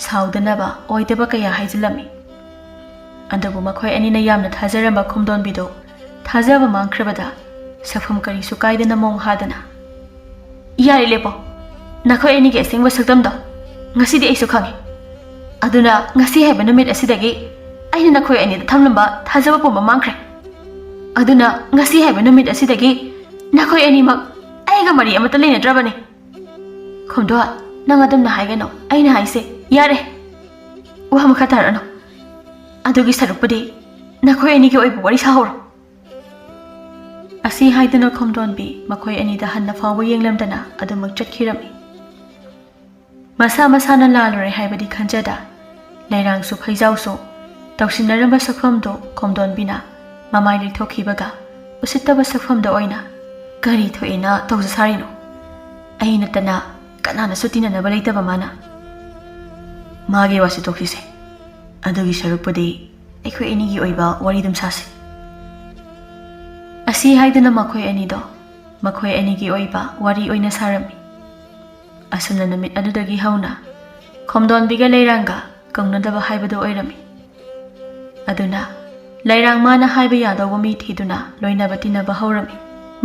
ꯁꯥꯎꯗꯅꯕ ꯑꯣꯏꯗꯕ ꯀꯌꯥ ꯍꯥꯏꯖꯤꯜꯂꯝꯃꯤ꯫ ꯑꯗꯨꯕꯨ ꯃꯈꯣꯏ ꯑꯅꯤꯅ ꯌꯥꯝꯅ ꯊꯥꯖꯔꯝꯕ ꯈꯣꯝꯗꯣꯟꯕꯤꯗꯣ ꯊꯥꯖꯕ ꯃꯥꯡꯈ꯭ꯔꯕꯗ ꯁꯛꯐꯝ ꯀꯔꯤꯁꯨ ꯀꯥꯏꯗꯅ ꯃꯣꯡ ꯍꯥꯗꯅ, "ꯌꯥꯔꯦ, ꯂꯦꯞꯄꯣ꯫ ꯅꯈꯣꯏ ꯑꯅꯤꯒꯤ ꯑꯁꯦꯡꯕ ꯁꯛꯇꯝꯗꯣ ꯉꯁꯤꯗꯤ ꯑꯩꯁꯨ ꯈꯪꯉꯦ꯫ ꯑꯗꯨꯅ ꯉꯁꯤ ꯍꯥꯏꯕ ꯅꯨꯃꯤꯠ ꯑꯁꯤꯗꯒꯤ ꯑꯩꯅ ꯅꯈꯣꯏ ꯑꯅꯤꯗ ꯊꯝꯂꯝꯕ ꯊꯥꯖꯕ ꯄꯨꯝꯕ ꯃꯥꯡꯈ꯭ꯔꯦ꯫" ꯑꯗꯨꯅ ꯉꯁꯤ ꯍꯥꯏꯕ ꯅꯨꯃꯤꯠ ꯑꯁꯤꯗꯒꯤ ꯅꯈꯣꯏ ꯑꯅꯤꯃꯛ ꯑꯩꯒ ꯃꯔꯤ ꯑꯃꯠꯇ ꯂꯩꯅꯗ꯭ꯔꯕꯅꯤ꯫ ꯈꯣꯝꯗꯣꯟ, ꯅꯪ ꯑꯗꯨꯝꯅ ꯍꯥꯏꯒꯅꯨ꯫ ꯑꯩꯅ ꯍꯥꯏꯁꯦ ꯌꯥꯔꯦ꯫ ꯋꯥ ꯃꯈꯥ ꯇꯥꯔꯛꯑꯅꯨ꯫ ꯑꯗꯨꯒꯤ ꯁꯔꯨꯛꯄꯨꯗꯤ ꯅꯈꯣꯏ ꯑꯅꯤꯒꯤ ꯑꯣꯏꯕ ꯋꯥꯔꯤ ꯁꯥꯍꯧꯔꯣ꯫ ꯑꯁꯤ ꯍꯥꯏꯗꯨꯅ ꯈꯣꯝꯗꯣꯟꯕꯤ ꯃꯈꯣꯏ ꯑꯅꯤꯗ ꯍꯟꯅ ꯐꯥꯎꯕ ꯌꯦꯡꯂꯝꯗꯅ ꯑꯗꯨꯃꯛ ꯆꯠꯈꯤꯔꯝꯃꯤ꯫ ꯃꯁꯥ ꯃꯁꯥꯅ ꯂꯥꯜꯂꯨꯔꯦ ꯍꯥꯏꯕꯗꯤ ꯈꯟꯖꯗ, ꯂꯩꯔꯥꯡꯁꯨ ꯐꯩꯖꯥꯎꯁꯨ ꯇꯧꯁꯤꯟꯅꯔꯝꯕ ꯁꯛꯐꯝꯗꯨ ꯈꯣꯝꯗꯣꯟꯕꯤꯅ ꯃꯃꯥꯏ ꯂꯩꯊꯣꯛꯈꯤꯕꯒ ꯎꯁꯤꯠꯇꯕ ꯁꯛꯐꯝꯗ ꯑꯣꯏꯅ, "ꯀꯔꯤ ꯊꯣꯛꯑꯦꯅ ꯇꯧꯖ ꯁꯥꯔꯤꯅꯣ? ꯑꯩ ꯅꯠꯇꯅ ꯀꯅꯥꯅꯁꯨ ꯇꯤꯟꯅꯅꯕ ꯂꯩꯇꯕ ꯃꯥꯅ?" "ꯃꯥꯒꯤ ꯋꯥꯁꯤ ꯇꯣꯛꯈꯤꯁꯦ꯫ ꯑꯗꯨꯒꯤ ꯁꯔꯨꯛꯄꯨꯗꯤ ꯑꯩꯈꯣꯏ ꯑꯅꯤꯒꯤ ꯑꯣꯏꯕ ꯋꯥꯔꯤ ꯑꯗꯨꯝ ꯁꯥꯁꯤ꯫" ꯑꯁꯤ ꯍꯥꯏꯗꯨꯅ ꯃꯈꯣꯏ ꯑꯅꯤꯗꯣ ꯃꯈꯣꯏ ꯑꯅꯤꯒꯤ ꯑꯣꯏꯕ ꯋꯥꯔꯤ ꯑꯣꯏꯅ ꯁꯥꯔꯝꯃꯤ꯫ ꯑꯁꯨꯝꯅ ꯅꯨꯃꯤꯠ ꯑꯗꯨꯗꯒꯤ ꯍꯧꯅ ꯈꯣꯝꯗꯣꯟꯕꯤꯒ ꯂꯩꯔꯥꯡꯒ ꯀꯧꯅꯗꯕ ꯍꯥꯏꯕꯗꯨ ꯑꯣꯏꯔꯝꯃꯤ꯫ ꯑꯗꯨꯅ ꯂꯩꯔꯥꯡ ꯃꯥꯅ ꯍꯥꯏꯕ ꯌꯥꯗꯧꯕ ꯃꯤ ꯊꯤꯗꯨꯅ ꯂꯣꯏꯅꯕ ꯇꯤꯟꯅꯕ ꯍꯧꯔꯝꯃꯤ꯫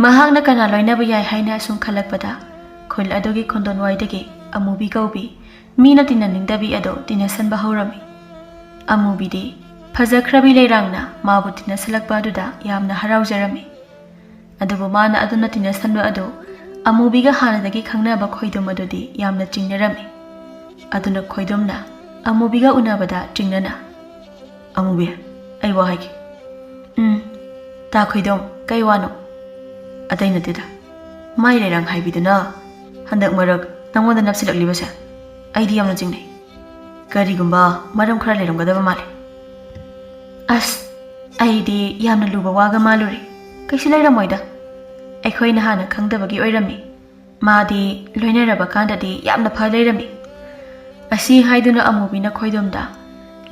ꯃꯍꯥꯛꯅ ꯀꯅꯥ ꯂꯣꯏꯅꯕ ꯌꯥꯏ ꯍꯥꯏꯅ ꯑꯁꯨꯝ ꯈꯜꯂꯛꯄꯗ ꯈꯨꯜ ꯑꯗꯨꯒꯤ ꯈꯣꯟꯗꯣꯟꯋꯥꯏꯗꯒꯤ ꯑꯃꯨꯕꯤ ꯀꯧꯕꯤ ꯃꯤꯅ ꯇꯤꯟꯅꯅꯤꯡꯗꯕꯤ ꯑꯗꯨ ꯇꯤꯟꯅꯁꯟꯕ ꯍꯧꯔꯝꯃꯤ꯫ ꯑꯃꯨꯕꯤꯗꯤ ꯐꯖꯈ꯭ꯔꯕꯤ ꯂꯩꯔꯥꯡꯅ ꯃꯥꯕꯨ ꯇꯤꯟꯅꯁꯜꯂꯛꯄ ꯑꯗꯨꯗ ꯌꯥꯝꯅ ꯍꯔꯥꯎꯖꯔꯝꯃꯤ꯫ ꯑꯗꯨꯕꯨ ꯃꯥꯅ ꯑꯗꯨꯅ ꯇꯤꯟꯅꯁꯟꯕ ꯑꯗꯨ ꯑꯃꯨꯕꯤꯒ ꯍꯥꯟꯅꯗꯒꯤ ꯈꯪꯅꯕ ꯈꯣꯏꯗꯨꯝ ꯑꯗꯨꯗꯤ ꯌꯥꯝꯅ ꯆꯤꯡꯅꯔꯝꯃꯤ꯫ ꯑꯗꯨꯅ ꯈꯣꯏꯗꯨꯝꯅ ꯑꯃꯨꯕꯤꯒ ꯎꯅꯕꯗ ꯆꯤꯡꯅꯅ, "ꯑꯃꯨꯕꯤ, ꯑꯩ ꯋꯥ ꯍꯥꯏꯒꯦ꯫" "ꯎꯝ, ꯇꯥ ꯈꯣꯏꯗꯨꯝ, ꯀꯩ ꯋꯥꯅꯣ?" "ꯑꯇꯩ ꯅꯠꯇꯦꯗ, ꯃꯥꯏ ꯂꯩꯔꯥꯡ ꯍꯥꯏꯕꯤꯗꯨꯅ ꯍꯟꯗꯛ ꯃꯔꯛ ꯅꯪꯉꯣꯟꯗ ꯅꯞꯁꯤꯜꯂꯛꯂꯤꯕꯁꯦ ꯑꯩꯗꯤ ꯌꯥꯝꯅ ꯆꯤꯡꯅꯩ꯫ ꯀꯔꯤꯒꯨꯝꯕ ꯃꯔꯝ ꯈꯔ ꯂꯩꯔꯝꯒꯗꯕ ꯃꯥꯜꯂꯦ꯫" "ꯑꯁ, ꯑꯩꯗꯤ ꯌꯥꯝꯅ ꯂꯨꯕ ꯋꯥꯒ ꯃꯥꯜꯂꯨꯔꯦ꯫ ꯀꯩꯁꯨ ꯂꯩꯔꯝꯃꯣꯏꯗ꯫ ꯑꯩꯈꯣꯏꯅ ꯍꯥꯟꯅ ꯈꯪꯗꯕꯒꯤ ꯑꯣꯏꯔꯝꯃꯤ꯫ ꯃꯥꯗꯤ ꯂꯣꯏꯅꯔꯕ ꯀꯥꯟꯗꯗꯤ ꯌꯥꯝꯅ ꯐ ꯂꯩꯔꯝꯃꯤ꯫" ꯑꯁꯤ ꯍꯥꯏꯗꯨꯅ ꯑꯃꯨꯕꯤꯅ ꯈꯣꯏꯗꯨꯝꯗ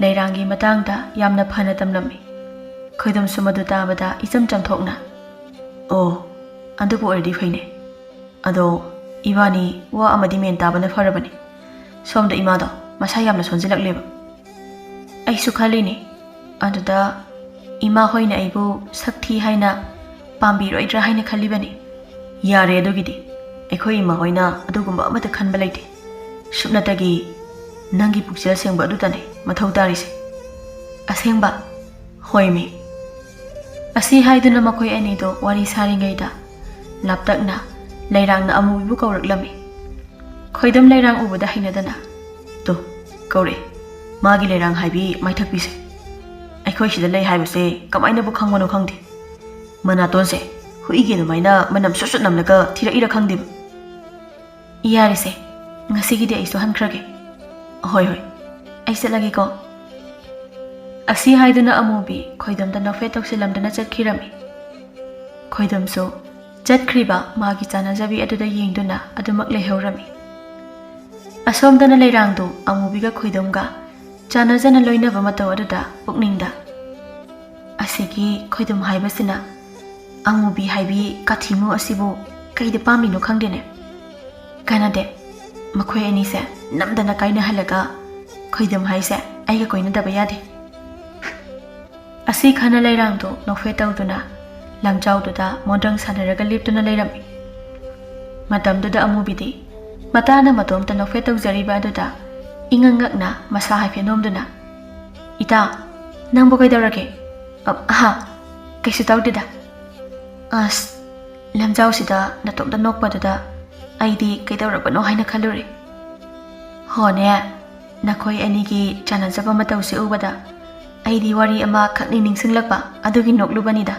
ꯂꯩꯔꯥꯡꯒꯤ ꯃꯇꯥꯡꯗ ꯌꯥꯝꯅ ꯐꯅ ꯇꯝꯂꯝꯃꯤ꯫ ꯈꯣꯏꯗꯨꯝꯁꯨ ꯃꯗꯨ ꯇꯥꯕꯗ ꯏꯆꯝ ꯆꯝꯊꯣꯛꯅ, "ꯑꯣ, ꯑꯗꯨꯕꯨ ꯑꯣꯏꯔꯗꯤ ꯐꯩꯅꯦ꯫ ꯑꯗꯣ ꯏꯕꯥꯅꯤ ꯋꯥ ꯑꯃꯗꯤ ꯃꯦꯟ ꯇꯥꯕꯅ ꯐꯔꯕꯅꯤ꯫ ꯁꯣꯝꯗ ꯏꯃꯥꯗꯣ ꯃꯁꯥ ꯌꯥꯝꯅ ꯁꯣꯟꯖꯤꯜꯂꯛꯂꯦꯕ꯫" "ꯑꯩꯁꯨ ꯈꯜꯂꯤꯅꯦ꯫ ꯑꯗꯨꯗ ꯏꯃꯥ ꯍꯣꯏꯅ ꯑꯩꯕꯨ ꯁꯛ ꯊꯤ ꯍꯥꯏꯅ ꯄꯥꯝꯕꯤꯔꯣꯏꯗ꯭ꯔꯥ ꯍꯥꯏꯅ ꯈꯜꯂꯤꯕꯅꯤ꯫" "ꯌꯥꯔꯦ ꯑꯗꯨꯒꯤꯗꯤ꯫ ꯑꯩꯈꯣꯏ ꯏꯃꯥ ꯍꯣꯏꯅ ꯑꯗꯨꯒꯨꯝꯕ ꯑꯃꯠꯇ ꯈꯟꯕ ꯂꯩꯇꯦ꯫ ꯁꯨꯞꯅꯇꯒꯤ ꯅꯪꯒꯤ ꯄꯨꯛꯆꯦꯜ ꯁꯦꯡꯕ ꯑꯗꯨꯇꯅꯦ ꯃꯊꯧ ꯇꯥꯔꯤꯁꯦ꯫" "ꯑꯁꯦꯡꯕ?" "ꯍꯣꯏꯃꯤ꯫" ꯑꯁꯤ ꯍꯥꯏꯗꯨꯅ ꯃꯈꯣꯏ ꯑꯅꯤꯗꯣ ꯋꯥꯔꯤ ꯁꯥꯔꯤꯉꯩꯗ ꯂꯥꯞꯇꯛꯅ ꯂꯩꯔꯥꯡꯅ ꯑꯃꯨꯕꯤꯕꯨ ꯀꯧꯔꯛꯂꯝꯃꯤ꯫ ꯈꯣꯏꯗꯝ ꯂꯩꯔꯥꯡ ꯎꯕꯗ ꯍꯩꯅꯗꯅ, "ꯇꯨ, ꯀꯧꯔꯛꯑꯦ, ꯃꯥꯒꯤ ꯂꯩꯔꯥꯡ ꯍꯥꯏꯕꯤ ꯃꯥꯏꯊꯛꯄꯤꯁꯦ꯫ ꯑꯩꯈꯣꯏ ꯁꯤꯗ ꯂꯩ ꯍꯥꯏꯕꯁꯦ ꯀꯃꯥꯏꯅꯕꯨ ꯈꯪꯕꯅꯣ ꯈꯪꯗꯦ꯫ ꯃꯅꯥꯇꯣꯟꯁꯦ ꯍꯨꯏꯒꯤ ꯑꯗꯨꯃꯥꯏꯅ ꯃꯅꯝ ꯁꯨꯠ ꯁꯨꯠ ꯅꯝꯂꯒ ꯊꯤꯔꯛꯏꯔ ꯈꯪꯗꯦꯕ꯫ ꯌꯥꯔꯦꯁꯦ, ꯉꯁꯤꯒꯤꯗꯤ ꯑꯩꯁꯨ ꯍꯟꯈ꯭ꯔꯒꯦ꯫ ꯍꯣꯏ, ꯍꯣꯏ, ꯑꯩ ꯆꯠꯂꯒꯦꯀꯣ꯫" ꯑꯁꯤ ꯍꯥꯏꯗꯨꯅ ꯑꯃꯨꯕꯤ ꯈꯣꯏꯗꯝꯗ ꯅꯣꯛꯐꯦꯠ ꯇꯧꯁꯤꯜꯂꯝꯗꯨꯅ ꯆꯠꯈꯤꯔꯝꯃꯤ꯫ ꯈꯣꯏꯗꯝꯁꯨ ꯆꯠꯈ꯭ꯔꯤꯕ ꯃꯥꯒꯤ ꯆꯥꯅꯖꯕꯤ ꯑꯗꯨꯗ ꯌꯦꯡꯗꯨꯅ ꯑꯗꯨꯃꯛ ꯂꯩꯍꯧꯔꯝꯃꯤ꯫ ꯑꯁꯣꯝꯗꯅ ꯂꯩꯔꯥꯡꯗꯨ ꯑꯃꯨꯕꯤꯒ ꯈꯣꯏꯗꯝꯒ ꯆꯥꯅꯖꯅ ꯂꯣꯏꯅꯕ ꯃꯇꯧ ꯑꯗꯨꯗ ꯄꯨꯛꯅꯤꯡꯗ, "ꯑꯁꯤꯒꯤ ꯈꯣꯏꯗꯝ ꯍꯥꯏꯕꯁꯤꯅ ꯑꯃꯨꯕꯤ ꯍꯥꯏꯕꯤ ꯀꯥꯊꯤꯃꯨ ꯑꯁꯤꯕꯨ ꯀꯩꯗ ꯄꯥꯝꯃꯤꯅꯣ ꯈꯪꯗꯦꯅꯦ꯫ ꯀꯥꯟꯅꯗꯦ, ꯃꯈꯣꯏ ꯑꯅꯤꯁꯦ ꯅꯝꯗꯅ ꯀꯥꯏꯅꯍꯜꯂꯒ ꯈꯣꯏꯗꯝ ꯍꯥꯏꯁꯦ ꯑꯩꯒ ꯀꯣꯏꯅꯗꯕ ꯌꯥꯗꯦ꯫" ꯑꯁꯤ ꯈꯟꯅ ꯂꯩꯔꯥꯡꯗꯣ ꯅꯣꯛꯐꯦꯠ ꯇꯧꯗꯨꯅ ꯂꯝꯖꯥꯎꯗꯨꯗ ꯃꯣꯟꯗ꯭ꯔꯪ ꯁꯥꯟꯅꯔꯒ ꯂꯦꯞꯇꯨꯅ ꯂꯩꯔꯝꯃꯤ꯫ ꯃꯇꯝꯗꯨꯗ ꯑꯃꯨꯕꯤꯗꯤ ꯃꯇꯥꯅ ꯃꯇꯣꯝꯇ ꯅꯣꯛꯐꯦꯠ ꯇꯧꯖꯔꯤꯕ ꯑꯗꯨꯗ ꯏꯉꯛ ꯉꯛꯅ ꯃꯁꯥ ꯍꯥꯏꯐꯦꯠ ꯅꯣꯝꯗꯨꯅ, "ꯏꯇꯥ, ꯅꯪꯕꯨ ꯀꯩꯗꯧꯔꯒꯦ?" "ꯑ, ꯑꯍꯥ, ꯀꯩꯁꯨ ꯇꯧꯗꯦꯗ꯫ ꯑꯁ, ꯂꯝꯖꯥꯎꯁꯤꯗ ꯅꯇꯣꯝꯇ ꯅꯣꯛꯄꯗꯨꯗ ꯑꯩꯗꯤ ꯀꯩꯗꯧꯔꯕꯅꯣ ꯍꯥꯏꯅ ꯈꯜꯂꯨꯔꯦ꯫ ꯍꯣꯅꯦ, ꯅꯈꯣꯏ ꯑꯅꯤꯒꯤ ꯆꯥꯟꯅꯖꯕ ꯃꯇꯧꯁꯦ ꯎꯕꯗ ꯑꯩꯗꯤ ꯋꯥꯔꯤ ꯑꯃ ꯈꯛꯅꯤ ꯅꯤꯡꯁꯤꯡꯂꯛꯄ, ꯑꯗꯨꯒꯤ ꯅꯣꯛꯂꯨꯕꯅꯤꯗ꯫"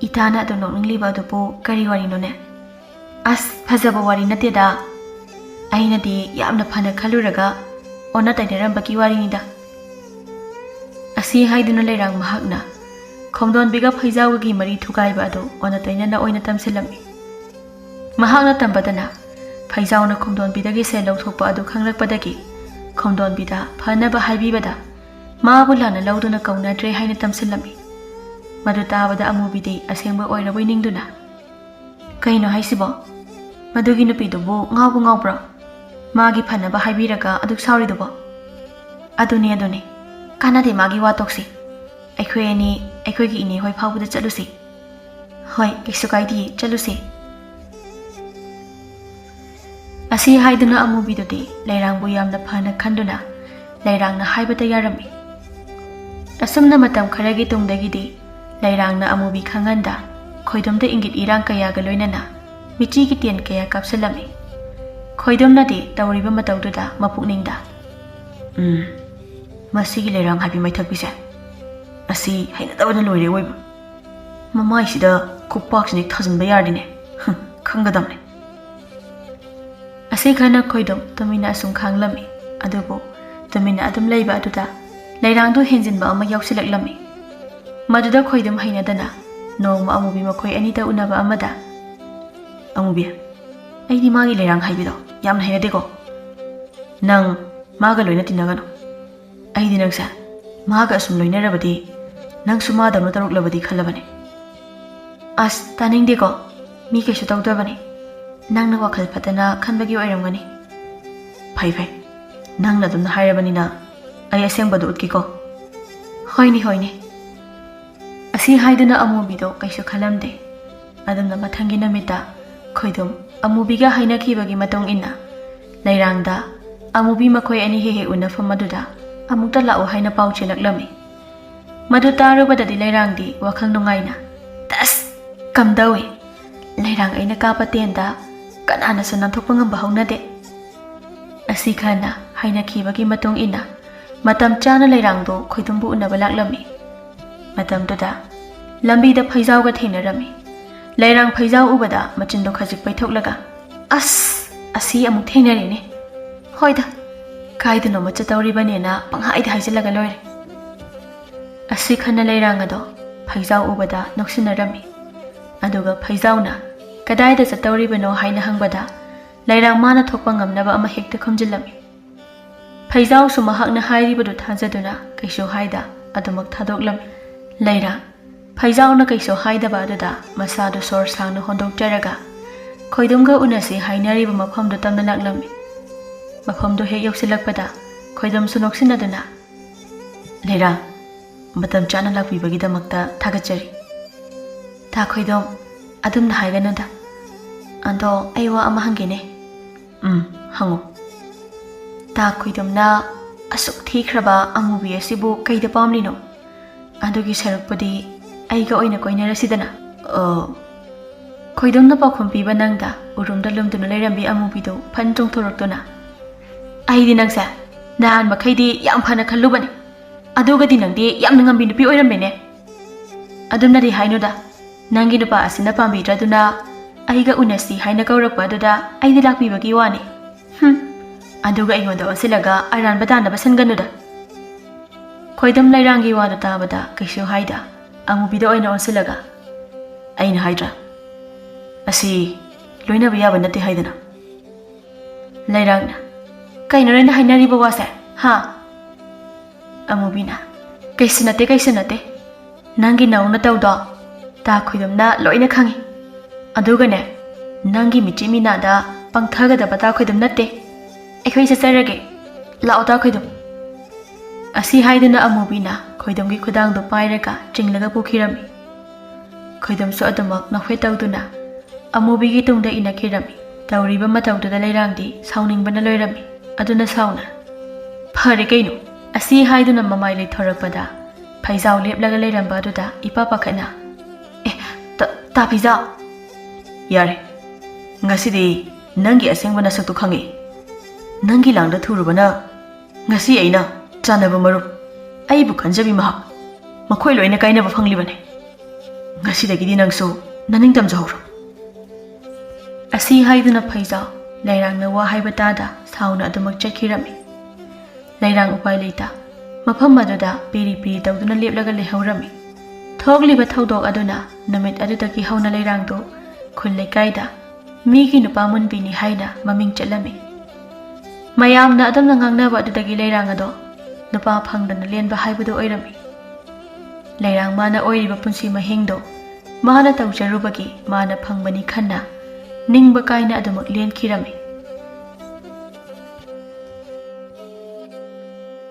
"ꯏꯇꯥꯅ ꯑꯗꯨ ꯅꯣꯛꯅꯤꯡꯂꯤꯕ ꯑꯗꯨꯕꯨ ꯀꯔꯤ ꯋꯥꯔꯤꯅꯣꯅꯦ?" "ꯑꯁ, ꯐꯖꯕ ꯋꯥꯔꯤ ꯅꯠꯇꯦꯗ꯫ ꯑꯩꯅꯗꯤ ꯌꯥꯝꯅ ꯐꯅ ꯈꯜꯂꯨꯔꯒ ꯑꯣꯟꯅ ꯇꯩꯅꯔꯝꯕꯒꯤ ꯋꯥꯔꯤꯅꯤꯗ꯫" ꯑꯁꯤ ꯍꯥꯏꯗꯨꯅ ꯂꯩꯔꯥꯡ ꯃꯍꯥꯛꯅ ꯈꯣꯝꯗꯣꯟꯕꯤꯒ ꯐꯩꯖꯥꯎꯒꯒꯤ ꯃꯔꯤ ꯊꯨꯒꯥꯏꯕ ꯑꯗꯨ ꯑꯣꯟꯅ ꯇꯩꯅꯅ ꯑꯣꯏꯅ ꯇꯝꯁꯤꯜꯂꯝꯃꯤ꯫ ꯃꯍꯥꯛꯅ ꯇꯝꯕꯗꯅ ꯐꯩꯖꯥꯎꯅ ꯈꯣꯝꯗꯣꯟꯕꯤꯗꯒꯤ ꯁꯦꯜ ꯂꯧꯊꯣꯛꯄ ꯑꯗꯨ ꯈꯪꯂꯛꯄꯗꯒꯤ ꯈꯣꯝꯗꯣꯟꯕꯤꯗ ꯐꯅꯕ ꯍꯥꯏꯕꯤꯕꯗ ꯃꯥꯕꯨ ꯂꯥꯟꯅ ꯂꯧꯗꯨꯅ ꯀꯧꯅꯗ꯭ꯔꯦ ꯍꯥꯏꯅ ꯇꯝꯁꯤꯜꯂꯝꯃꯤ꯫ ꯃꯗꯨ ꯇꯥꯕꯗ ꯑꯃꯨꯕꯤꯗꯤ ꯑꯁꯦꯡꯕ ꯑꯣꯏꯔꯕꯣꯏ ꯅꯤꯡꯗꯨꯅ, "ꯀꯩꯅꯣ ꯍꯥꯏꯁꯤꯕꯣ? ꯃꯗꯨꯒꯤ ꯅꯨꯄꯤꯗꯨꯕꯨ ꯉꯥꯎꯕꯨ ꯉꯥꯎꯕ꯭ꯔꯣ? ꯃꯥꯒꯤ ꯐꯅꯕ ꯍꯥꯏꯕꯤꯔꯒ ꯑꯗꯨꯛ ꯁꯥꯎꯔꯤꯗꯨꯕꯣ?" "ꯑꯗꯨꯅꯤ, ꯑꯗꯨꯅꯤ꯫ ꯀꯥꯟꯅꯗꯦ ꯃꯥꯒꯤ ꯋꯥ ꯇꯣꯛꯁꯤ꯫ ꯑꯩꯈꯣꯏ ꯑꯅꯤ ꯑꯩꯈꯣꯏꯒꯤ ꯏꯅꯦ ꯍꯣꯏ ꯐꯥꯎꯕꯗ ꯆꯠꯂꯨꯁꯤ꯫" "ꯍꯣꯏ, ꯀꯩꯁꯨ ꯀꯥꯏꯗꯤꯌꯦ, ꯆꯠꯂꯨꯁꯤ꯫" ꯑꯁꯤ ꯍꯥꯏꯗꯨꯅ ꯑꯃꯨꯕꯤꯗꯨꯗꯤ ꯂꯩꯔꯥꯡꯕꯨ ꯌꯥꯝꯅ ꯐꯅ ꯈꯟꯗꯨꯅ ꯂꯩꯔꯥꯡꯅ ꯍꯥꯏꯕꯗ ꯌꯥꯔꯝꯃꯤ꯫ ꯑꯁꯨꯝꯅ ꯃꯇꯝ ꯈꯔꯒꯤ ꯇꯨꯡꯗꯒꯤꯗꯤ ꯂꯩꯔꯥꯡꯅ ꯑꯃꯨꯕꯤ ꯈꯪꯍꯟꯗ ꯈꯣꯏꯗꯣꯝꯗ ꯏꯪꯒꯤꯠ ꯏꯔꯥꯡ ꯀꯌꯥꯒ ꯂꯣꯏꯅꯅ ꯃꯤꯆꯤꯒꯤ ꯇꯦꯟ ꯀꯌꯥ ꯀꯥꯞꯁꯤꯜꯂꯝꯃꯤ꯫ ꯈꯣꯏꯗꯣꯝꯅꯗꯤ ꯇꯧꯔꯤꯕ ꯃꯇꯧꯗꯨꯗ ꯃꯄꯨꯛꯅꯤꯡꯗ, "ꯎꯝ, ꯃꯁꯤꯒꯤ ꯂꯩꯔꯥꯡ ꯍꯥꯏꯕꯤ ꯃꯩꯊꯛꯄꯤꯁꯦ, ꯑꯁꯤ ꯍꯩꯅꯗꯕꯅ ꯂꯣꯏꯔꯦ ꯑꯣꯏꯕ꯫ ꯃꯃꯥꯏꯁꯤꯗ ꯈꯨꯄꯥꯛꯁꯤꯅ ꯍꯦꯛ ꯊꯥꯖꯤꯟꯕ ꯌꯥꯔꯗꯤꯅꯦ, ꯍꯨꯝ, ꯈꯪꯒꯗꯕꯅꯦ"꯫ ꯑꯁꯤ ꯈꯟꯅ ꯈꯣꯏꯗꯣꯝ ꯇꯨꯃꯤꯟꯅ ꯑꯁꯨꯝ ꯈꯥꯡꯂꯝꯃꯤ꯫ ꯑꯗꯨꯕꯨ ꯇꯨꯃꯤꯟꯅ ꯑꯗꯨꯝ ꯂꯩꯕ ꯑꯗꯨꯗ ꯂꯩꯔꯥꯡꯗꯣ ꯍꯦꯟꯖꯤꯟꯕ ꯑꯃ ꯌꯥꯎꯁꯤꯜꯂꯛꯂꯝꯃꯤ꯫ ꯃꯗꯨꯗ ꯈꯣꯏꯗꯣꯝ ꯍꯩꯅꯗꯅ ꯅꯣꯡꯃ ꯑꯃꯨꯕꯤ ꯃꯈꯣꯏ ꯑꯅꯤꯗ ꯎꯅꯕ ꯑꯃꯗ, "ꯑꯃꯨꯕꯤ, ꯑꯩꯗꯤ ꯃꯥꯒꯤ ꯂꯩꯔꯥꯡ ꯍꯥꯏꯕꯤꯗꯣ ꯌꯥꯝꯅ ꯍꯩꯅꯗꯦꯀꯣ꯫ ꯅꯪ ꯃꯥꯒ ꯂꯣꯏꯅ ꯇꯤꯟꯅꯒꯅꯨ꯫ ꯑꯩꯗꯤ ꯅꯪꯁꯦ ꯃꯥꯒ ꯑꯁꯨꯝ ꯂꯣꯏꯅꯔꯕꯗꯤ ꯅꯪꯁꯨ ꯃꯥꯗꯧꯅ ꯇꯧꯔꯛꯂꯕꯗꯤ ꯈꯜꯂꯕꯅꯦ"꯫ "ꯑꯁ, ꯇꯥꯅꯤꯡꯗꯦꯀꯣ꯫ ꯃꯤ ꯀꯩꯁꯨ ꯇꯧꯗꯕꯅꯦ꯫ ꯅꯪꯅ ꯋꯥꯈꯜ ꯐꯠꯇꯅ ꯈꯟꯕꯒꯤ ꯑꯣꯏꯔꯝꯒꯅꯤ"꯫ "ꯐꯩ, ꯐꯩ꯫ ꯅꯪꯅ ꯑꯗꯨꯝꯅ ꯍꯥꯏꯔꯕꯅꯤꯅ ꯑꯩ ꯑꯁꯦꯡꯕꯗꯨ ꯎꯠꯀꯦꯀꯣ"꯫ "ꯍꯣꯏꯅꯦ, ꯍꯣꯏꯅꯦ"꯫ ꯑꯁꯤ ꯍꯥꯏꯗꯨꯅ ꯑꯃꯨꯕꯤꯗꯣ ꯀꯩꯁꯨ ꯈꯜꯂꯝꯗꯦ꯫ ꯑꯗꯨꯝꯅ ꯃꯊꯪꯒꯤ ꯅꯨꯃꯤꯠꯇ ꯈꯣꯏꯗꯣꯝ ꯑꯃꯨꯕꯤꯒ ꯍꯥꯏꯅꯈꯤꯕꯒꯤ ꯃꯇꯨꯡ ꯏꯟꯅ ꯂꯩꯔꯥꯡꯗ ꯑꯃꯨꯕꯤ ꯃꯈꯣꯏ ꯑꯅꯤ ꯍꯦꯛ ꯍꯦꯛ ꯎꯅꯐꯝ ꯑꯗꯨꯗ ꯑꯃꯨꯛꯇ ꯂꯥꯛꯎ ꯍꯥꯏꯅ ꯄꯥꯎ ꯆꯦꯜꯂꯛꯂꯝꯃꯤ꯫ ꯃꯗꯨ ꯇꯥꯔꯨꯕꯗꯗꯤ ꯂꯩꯔꯥꯡꯗꯤ ꯋꯥꯈꯜ ꯅꯨꯡꯉꯥꯏꯅ, "ꯇꯁ! ꯀꯝꯗꯧꯏ? ꯂꯩꯔꯥꯡ ꯑꯩꯅ ꯀꯥꯞꯄ ꯇꯦꯟꯗ ꯀꯅꯥꯅꯁꯨ ꯅꯥꯟꯊꯣꯛꯄ ꯉꯝꯕ ꯍꯧꯅꯗꯦ"꯫ ꯑꯁꯤ ꯈꯟꯅ ꯍꯥꯏꯅꯈꯤꯕꯒꯤ ꯃꯇꯨꯡ ꯏꯟꯅ ꯃꯇꯝ ꯆꯥꯅ ꯂꯩꯔꯥꯡꯗꯣ ꯈꯣꯏꯗꯣꯝꯕꯨ ꯎꯅꯕ ꯂꯥꯛꯂꯝꯃꯤ꯫ ꯃꯇꯝꯗꯨꯗ ꯂꯝꯕꯤꯗ ꯐꯩꯖꯥꯎꯒ ꯊꯦꯡꯅꯔꯝꯃꯤ꯫ ꯂꯩꯔꯥꯡ ꯐꯩꯖꯥꯎ ꯎꯕꯗ ꯃꯆꯤꯟꯗꯣ ꯈꯖꯤꯛ ꯄꯩꯊꯣꯛꯂꯒ, "ꯑꯁ! ꯑꯁꯤ ꯑꯃꯨꯛ ꯊꯦꯡꯅꯔꯦꯅꯦ꯫ ꯍꯣꯏꯗ, ꯀꯥꯏꯗꯅꯣꯃ ꯆꯠꯇꯧꯔꯤꯕꯅꯦꯅ ꯄꯪꯍꯥꯏꯗ ꯍꯥꯏꯖꯤꯜꯂꯒ ꯂꯣꯏꯔꯦ"꯫ ꯑꯁꯤ ꯈꯟꯅ ꯂꯩꯔꯥꯡ ꯑꯗꯣ ꯐꯩꯖꯥꯎ ꯎꯕꯗ ꯅꯣꯛꯁꯤꯟꯅꯔꯝꯃꯤ꯫ ꯑꯗꯨꯒ ꯐꯩꯖꯥꯎꯅ ꯀꯗꯥꯏꯗ ꯆꯠꯇꯧꯔꯤꯕꯅꯣ ꯍꯥꯏꯅ ꯍꯪꯕꯗ ꯂꯩꯔꯥꯡ ꯃꯥꯅ ꯊꯣꯛꯄ ꯉꯝꯅꯕ ꯑꯃ ꯍꯦꯛꯇ ꯈꯨꯝꯖꯤꯜꯂꯝꯃꯤ꯫ ꯐꯩꯖꯥꯎꯁꯨ ꯃꯍꯥꯛꯅ ꯍꯥꯏꯔꯤꯕꯗꯨ ꯊꯥꯖꯗꯨꯅ ꯀꯩꯁꯨ ꯍꯥꯏꯗ ꯑꯗꯨꯃꯛ ꯊꯥꯗꯣꯛꯂꯝꯃꯤ꯫ ꯂꯩꯔꯥꯡ ꯐꯩꯖꯥꯎꯅ ꯀꯩꯁꯨ ꯍꯥꯏꯗꯕ ꯑꯗꯨꯗ ꯃꯁꯥꯗꯨ ꯁꯣꯔ ꯁꯥꯡꯅ ꯍꯣꯟꯗꯣꯛꯆꯔꯒ ꯈꯣꯏꯗꯨꯝꯒ ꯎꯅꯁꯤ ꯍꯥꯏꯅꯔꯤꯕ ꯃꯐꯝꯗꯨ ꯇꯝꯅ ꯂꯥꯛꯂꯝꯃꯤ꯫ ꯃꯐꯝꯗꯨ ꯍꯦꯛ ꯌꯧꯁꯤꯜꯂꯛꯄꯗ ꯈꯣꯏꯗꯨꯝꯁꯨ ꯅꯣꯛꯁꯤꯟꯅꯗꯨꯅ, "ꯂꯩꯔꯥꯡ, ꯃꯇꯝ ꯆꯥꯅ ꯂꯥꯛꯄꯤꯕꯒꯤꯗꯃꯛꯇ ꯊꯥꯒꯠꯆꯔꯤ"꯫ "ꯇꯥ ꯈꯣꯏꯗꯣꯝ, ꯑꯗꯨꯝꯅ ꯍꯥꯏꯒꯅꯨꯗ꯫ ꯑꯗꯣ ꯑꯩ ꯋꯥ ꯑꯃ ꯍꯪꯒꯦꯅꯦ"꯫ "ꯎꯝ, ꯍꯪꯉꯣ"꯫ "ꯇꯥ ꯈꯣꯏꯗꯣꯝꯅ ꯑꯁꯨꯛ ꯊꯤꯈ꯭ꯔꯕ ꯑꯃꯨꯕꯤ ꯑꯁꯤꯕꯨ ꯀꯩꯗ ꯄꯥꯝꯂꯤꯅꯣ? ꯑꯗꯨꯒꯤ ꯁꯔꯨꯛꯄꯨꯗꯤ ꯑꯩꯒ ꯑꯣꯏꯅ ꯀꯣꯏꯅꯔꯁꯤꯗꯅ꯫ ꯑꯣ꯫ ꯈꯣꯏꯗꯝꯅ ꯄꯥꯎꯈꯨꯝ ꯄꯤꯕ ꯅꯪꯗ ꯎꯔꯨꯝꯗ ꯂꯨꯝꯗꯨꯅ ꯂꯩꯔꯝꯕꯤ ꯑꯃꯨꯕꯤꯗꯨ ꯐꯟ ꯆꯣꯡꯊꯣꯔꯛꯇꯨꯅ, "ꯑꯩꯗꯤ ꯅꯪꯁꯦ ꯅꯍꯥꯟ ꯃꯈꯩꯗꯤ ꯌꯥꯝ ꯐꯅ ꯈꯜꯂꯨꯕꯅꯤ꯫ ꯑꯗꯨꯒꯗꯤ ꯅꯪꯗꯤ ꯌꯥꯝꯅ ꯉꯝꯕꯤ ꯅꯨꯄꯤ ꯑꯣꯏꯔꯝꯃꯦꯅꯦ꯫ ꯑꯗꯨꯝꯅꯗꯤ ꯍꯥꯏꯅꯨꯗ, ꯅꯪꯒꯤ ꯅꯨꯄꯥ ꯑꯁꯤꯅ ꯄꯥꯝꯕꯤꯗ꯭ꯔꯗꯨꯅ ꯑꯩꯒ ꯎꯅꯁꯤ ꯍꯥꯏꯅ ꯀꯧꯔꯛꯄ ꯑꯗꯨꯗ ꯑꯩꯗꯤ ꯂꯥꯛꯄꯤꯕꯒꯤ ꯋꯥꯅꯤ꯫ ꯍꯨꯝ, ꯑꯗꯨꯒ ꯑꯩꯉꯣꯟꯗ ꯑꯣꯟꯁꯤꯜꯂꯒ ꯑꯔꯥꯟꯕ ꯇꯥꯅꯕ ꯁꯤꯟꯒꯅꯨꯗ꯫" ꯈꯣꯏꯗꯝ ꯂꯩꯔꯥꯡꯒꯤ ꯋꯥꯗꯨ ꯇꯥꯕꯗ ꯀꯩꯁꯨ ꯍꯥꯏꯗ ꯑꯃꯨꯕꯤꯗ ꯑꯣꯏꯅ ꯑꯣꯟꯁꯤꯜꯂꯒ, "ꯑꯩꯅ ꯍꯥꯏꯗ꯭ꯔꯥ, ꯑꯁꯤ ꯂꯣꯏꯅꯕ ꯌꯥꯕ ꯅꯠꯇꯦ ꯍꯥꯏꯗꯅ?" ꯂꯩꯔꯥꯡꯅ, "ꯀꯩꯅꯣ ꯅꯣꯏꯅ ꯍꯥꯏꯅꯔꯤꯕ ꯋꯥꯁꯦ, ꯍꯥ?" ꯑꯃꯨꯕꯤꯅ, "ꯀꯩꯁꯨ ꯅꯠꯇꯦ, ꯀꯩꯁꯨ ꯅꯠꯇꯦ꯫ ꯅꯪꯒꯤ ꯅꯧꯅ ꯇꯧꯗꯣ ꯇꯥ ꯈꯣꯏꯗꯝꯅ ꯂꯣꯏꯅ ꯈꯪꯉꯤ꯫ ꯑꯗꯨꯒꯅꯦ, ꯅꯪꯒꯤ ꯃꯤꯆꯤ ꯃꯤꯅꯥꯗ ꯄꯪꯊꯒꯗꯕ ꯇꯥ ꯈꯣꯏꯗꯝ ꯅꯠꯇꯦ꯫ ꯑꯩꯈꯣꯏ ꯆꯠꯆꯔꯒꯦ꯫ ꯂꯥꯛꯑꯣ ꯇꯥ ꯈꯣꯏꯗꯝ꯫" ꯑꯁꯤ ꯍꯥꯏꯗꯨꯅ ꯑꯃꯨꯕꯤꯅ ꯈꯣꯏꯗꯝꯒꯤ ꯈꯨꯗꯥꯡꯗꯣ ꯄꯥꯏꯔꯒ ꯆꯤꯡꯂꯒ ꯄꯨꯈꯤꯔꯝꯃꯤ꯫ ꯈꯣꯏꯗꯝꯁꯨ ꯑꯗꯨꯃꯛ ꯅꯣꯛꯐꯦꯠ ꯇꯧꯗꯨꯅ ꯑꯃꯨꯕꯤꯒꯤ ꯇꯨꯡꯗ ꯏꯟꯅꯈꯤꯔꯝꯃꯤ꯫ ꯇꯧꯔꯤꯕ ꯃꯇꯧꯗꯨꯗ ꯂꯩꯔꯥꯡꯗꯤ ꯁꯥꯎꯅꯤꯡꯕꯅ ꯂꯣꯏꯔꯝꯃꯤ꯫ ꯑꯗꯨꯅ ꯁꯥꯎꯅ, "ꯐꯔꯦ ꯀꯩꯅꯣ?" ꯑꯁꯤ ꯍꯥꯏꯗꯨꯅ ꯃꯃꯥꯏ ꯂꯩꯊꯣꯔꯛꯄꯗ ꯐꯩꯖꯥꯎ ꯂꯦꯞꯂꯒ ꯂꯩꯔꯝꯕ ꯑꯗꯨꯗ ꯏꯄꯥ ꯄꯥꯈꯠꯅ, "ꯑꯦ, ꯇ-, ꯇꯥ ꯐꯩꯖꯥꯎ!" "ꯌꯥꯔꯦ, ꯉꯁꯤꯗꯤ ꯅꯪꯒꯤ ꯑꯁꯦꯡꯕ ꯅꯁꯛꯇꯨ ꯈꯪꯉꯦ꯫ ꯅꯪꯒꯤ ꯂꯥꯡꯗ ꯊꯨꯔꯨꯕꯅ ꯉꯁꯤ ꯑꯩꯅ ꯆꯥꯟꯅꯕ ꯃꯔꯨꯞ, ꯑꯩꯕꯨ ꯈꯟꯖꯕꯤ ꯃꯍꯥꯛ, ꯃꯈꯣꯏ ꯂꯣꯏꯅ ꯀꯥꯏꯅꯕ ꯐꯪꯂꯤꯕꯅꯤ꯫ ꯉꯁꯤꯗꯒꯤꯗꯤ ꯅꯪꯁꯨ ꯅꯅꯤꯡ ꯇꯝꯖꯍꯧꯔꯣ꯫" ꯑꯁꯤ ꯍꯥꯏꯗꯨꯅ ꯐꯩꯖꯥꯎ ꯂꯩꯔꯥꯡꯅ ꯋꯥ ꯍꯥꯏꯕ ꯇꯥꯗ ꯁꯥꯎꯅ ꯑꯗꯨꯃꯛ ꯆꯠꯈꯤꯔꯝꯃꯤ꯫ ꯂꯩꯔꯥꯡ ꯎꯄꯥꯏ ꯂꯩꯇ ꯃꯐꯝ ꯑꯗꯨꯗ ꯄꯤꯔꯤ ꯄꯤꯔꯤ ꯇꯧꯗꯨꯅ ꯂꯦꯞꯂꯒ ꯂꯩꯍꯧꯔꯝꯃꯤ꯫ ꯊꯣꯛꯂꯤꯕ ꯊꯧꯗꯣꯛ ꯑꯗꯨꯅ ꯅꯨꯃꯤꯠ ꯑꯗꯨꯗꯒꯤ ꯍꯧꯅ ꯂꯩꯔꯥꯡꯗꯨ ꯈꯨꯜ ꯂꯩꯀꯥꯏꯗ ꯃꯤꯒꯤ ꯅꯨꯄꯥ ꯃꯨꯟꯕꯤꯅꯤ ꯍꯥꯏꯅ ꯃꯃꯤꯡ ꯆꯠꯂꯝꯃꯤ꯫ ꯃꯌꯥꯝꯅ ꯑꯗꯨꯝꯅ ꯉꯥꯡꯅꯕ ꯑꯗꯨꯗꯒꯤ ꯂꯩꯔꯥꯡ ꯑꯗꯣ ꯅꯨꯄꯥ ꯐꯪꯗꯅ ꯂꯦꯟꯕ ꯍꯥꯏꯕꯗꯨ ꯑꯣꯏꯔꯝꯃꯤ꯫ ꯂꯩꯔꯥꯡ ꯃꯥꯅ ꯑꯣꯏꯔꯤꯕ ꯄꯨꯟꯁꯤ ꯃꯍꯤꯡꯗꯣ ꯃꯥꯅ ꯇꯧꯖꯔꯨꯕꯒꯤ ꯃꯥꯅ ꯐꯪꯕꯅꯤ ꯈꯟꯅ ꯅꯤꯡꯕ ꯀꯥꯏꯅ ꯑꯗꯨꯃꯛ ꯂꯦꯟꯈꯤꯔꯝꯃꯤ꯫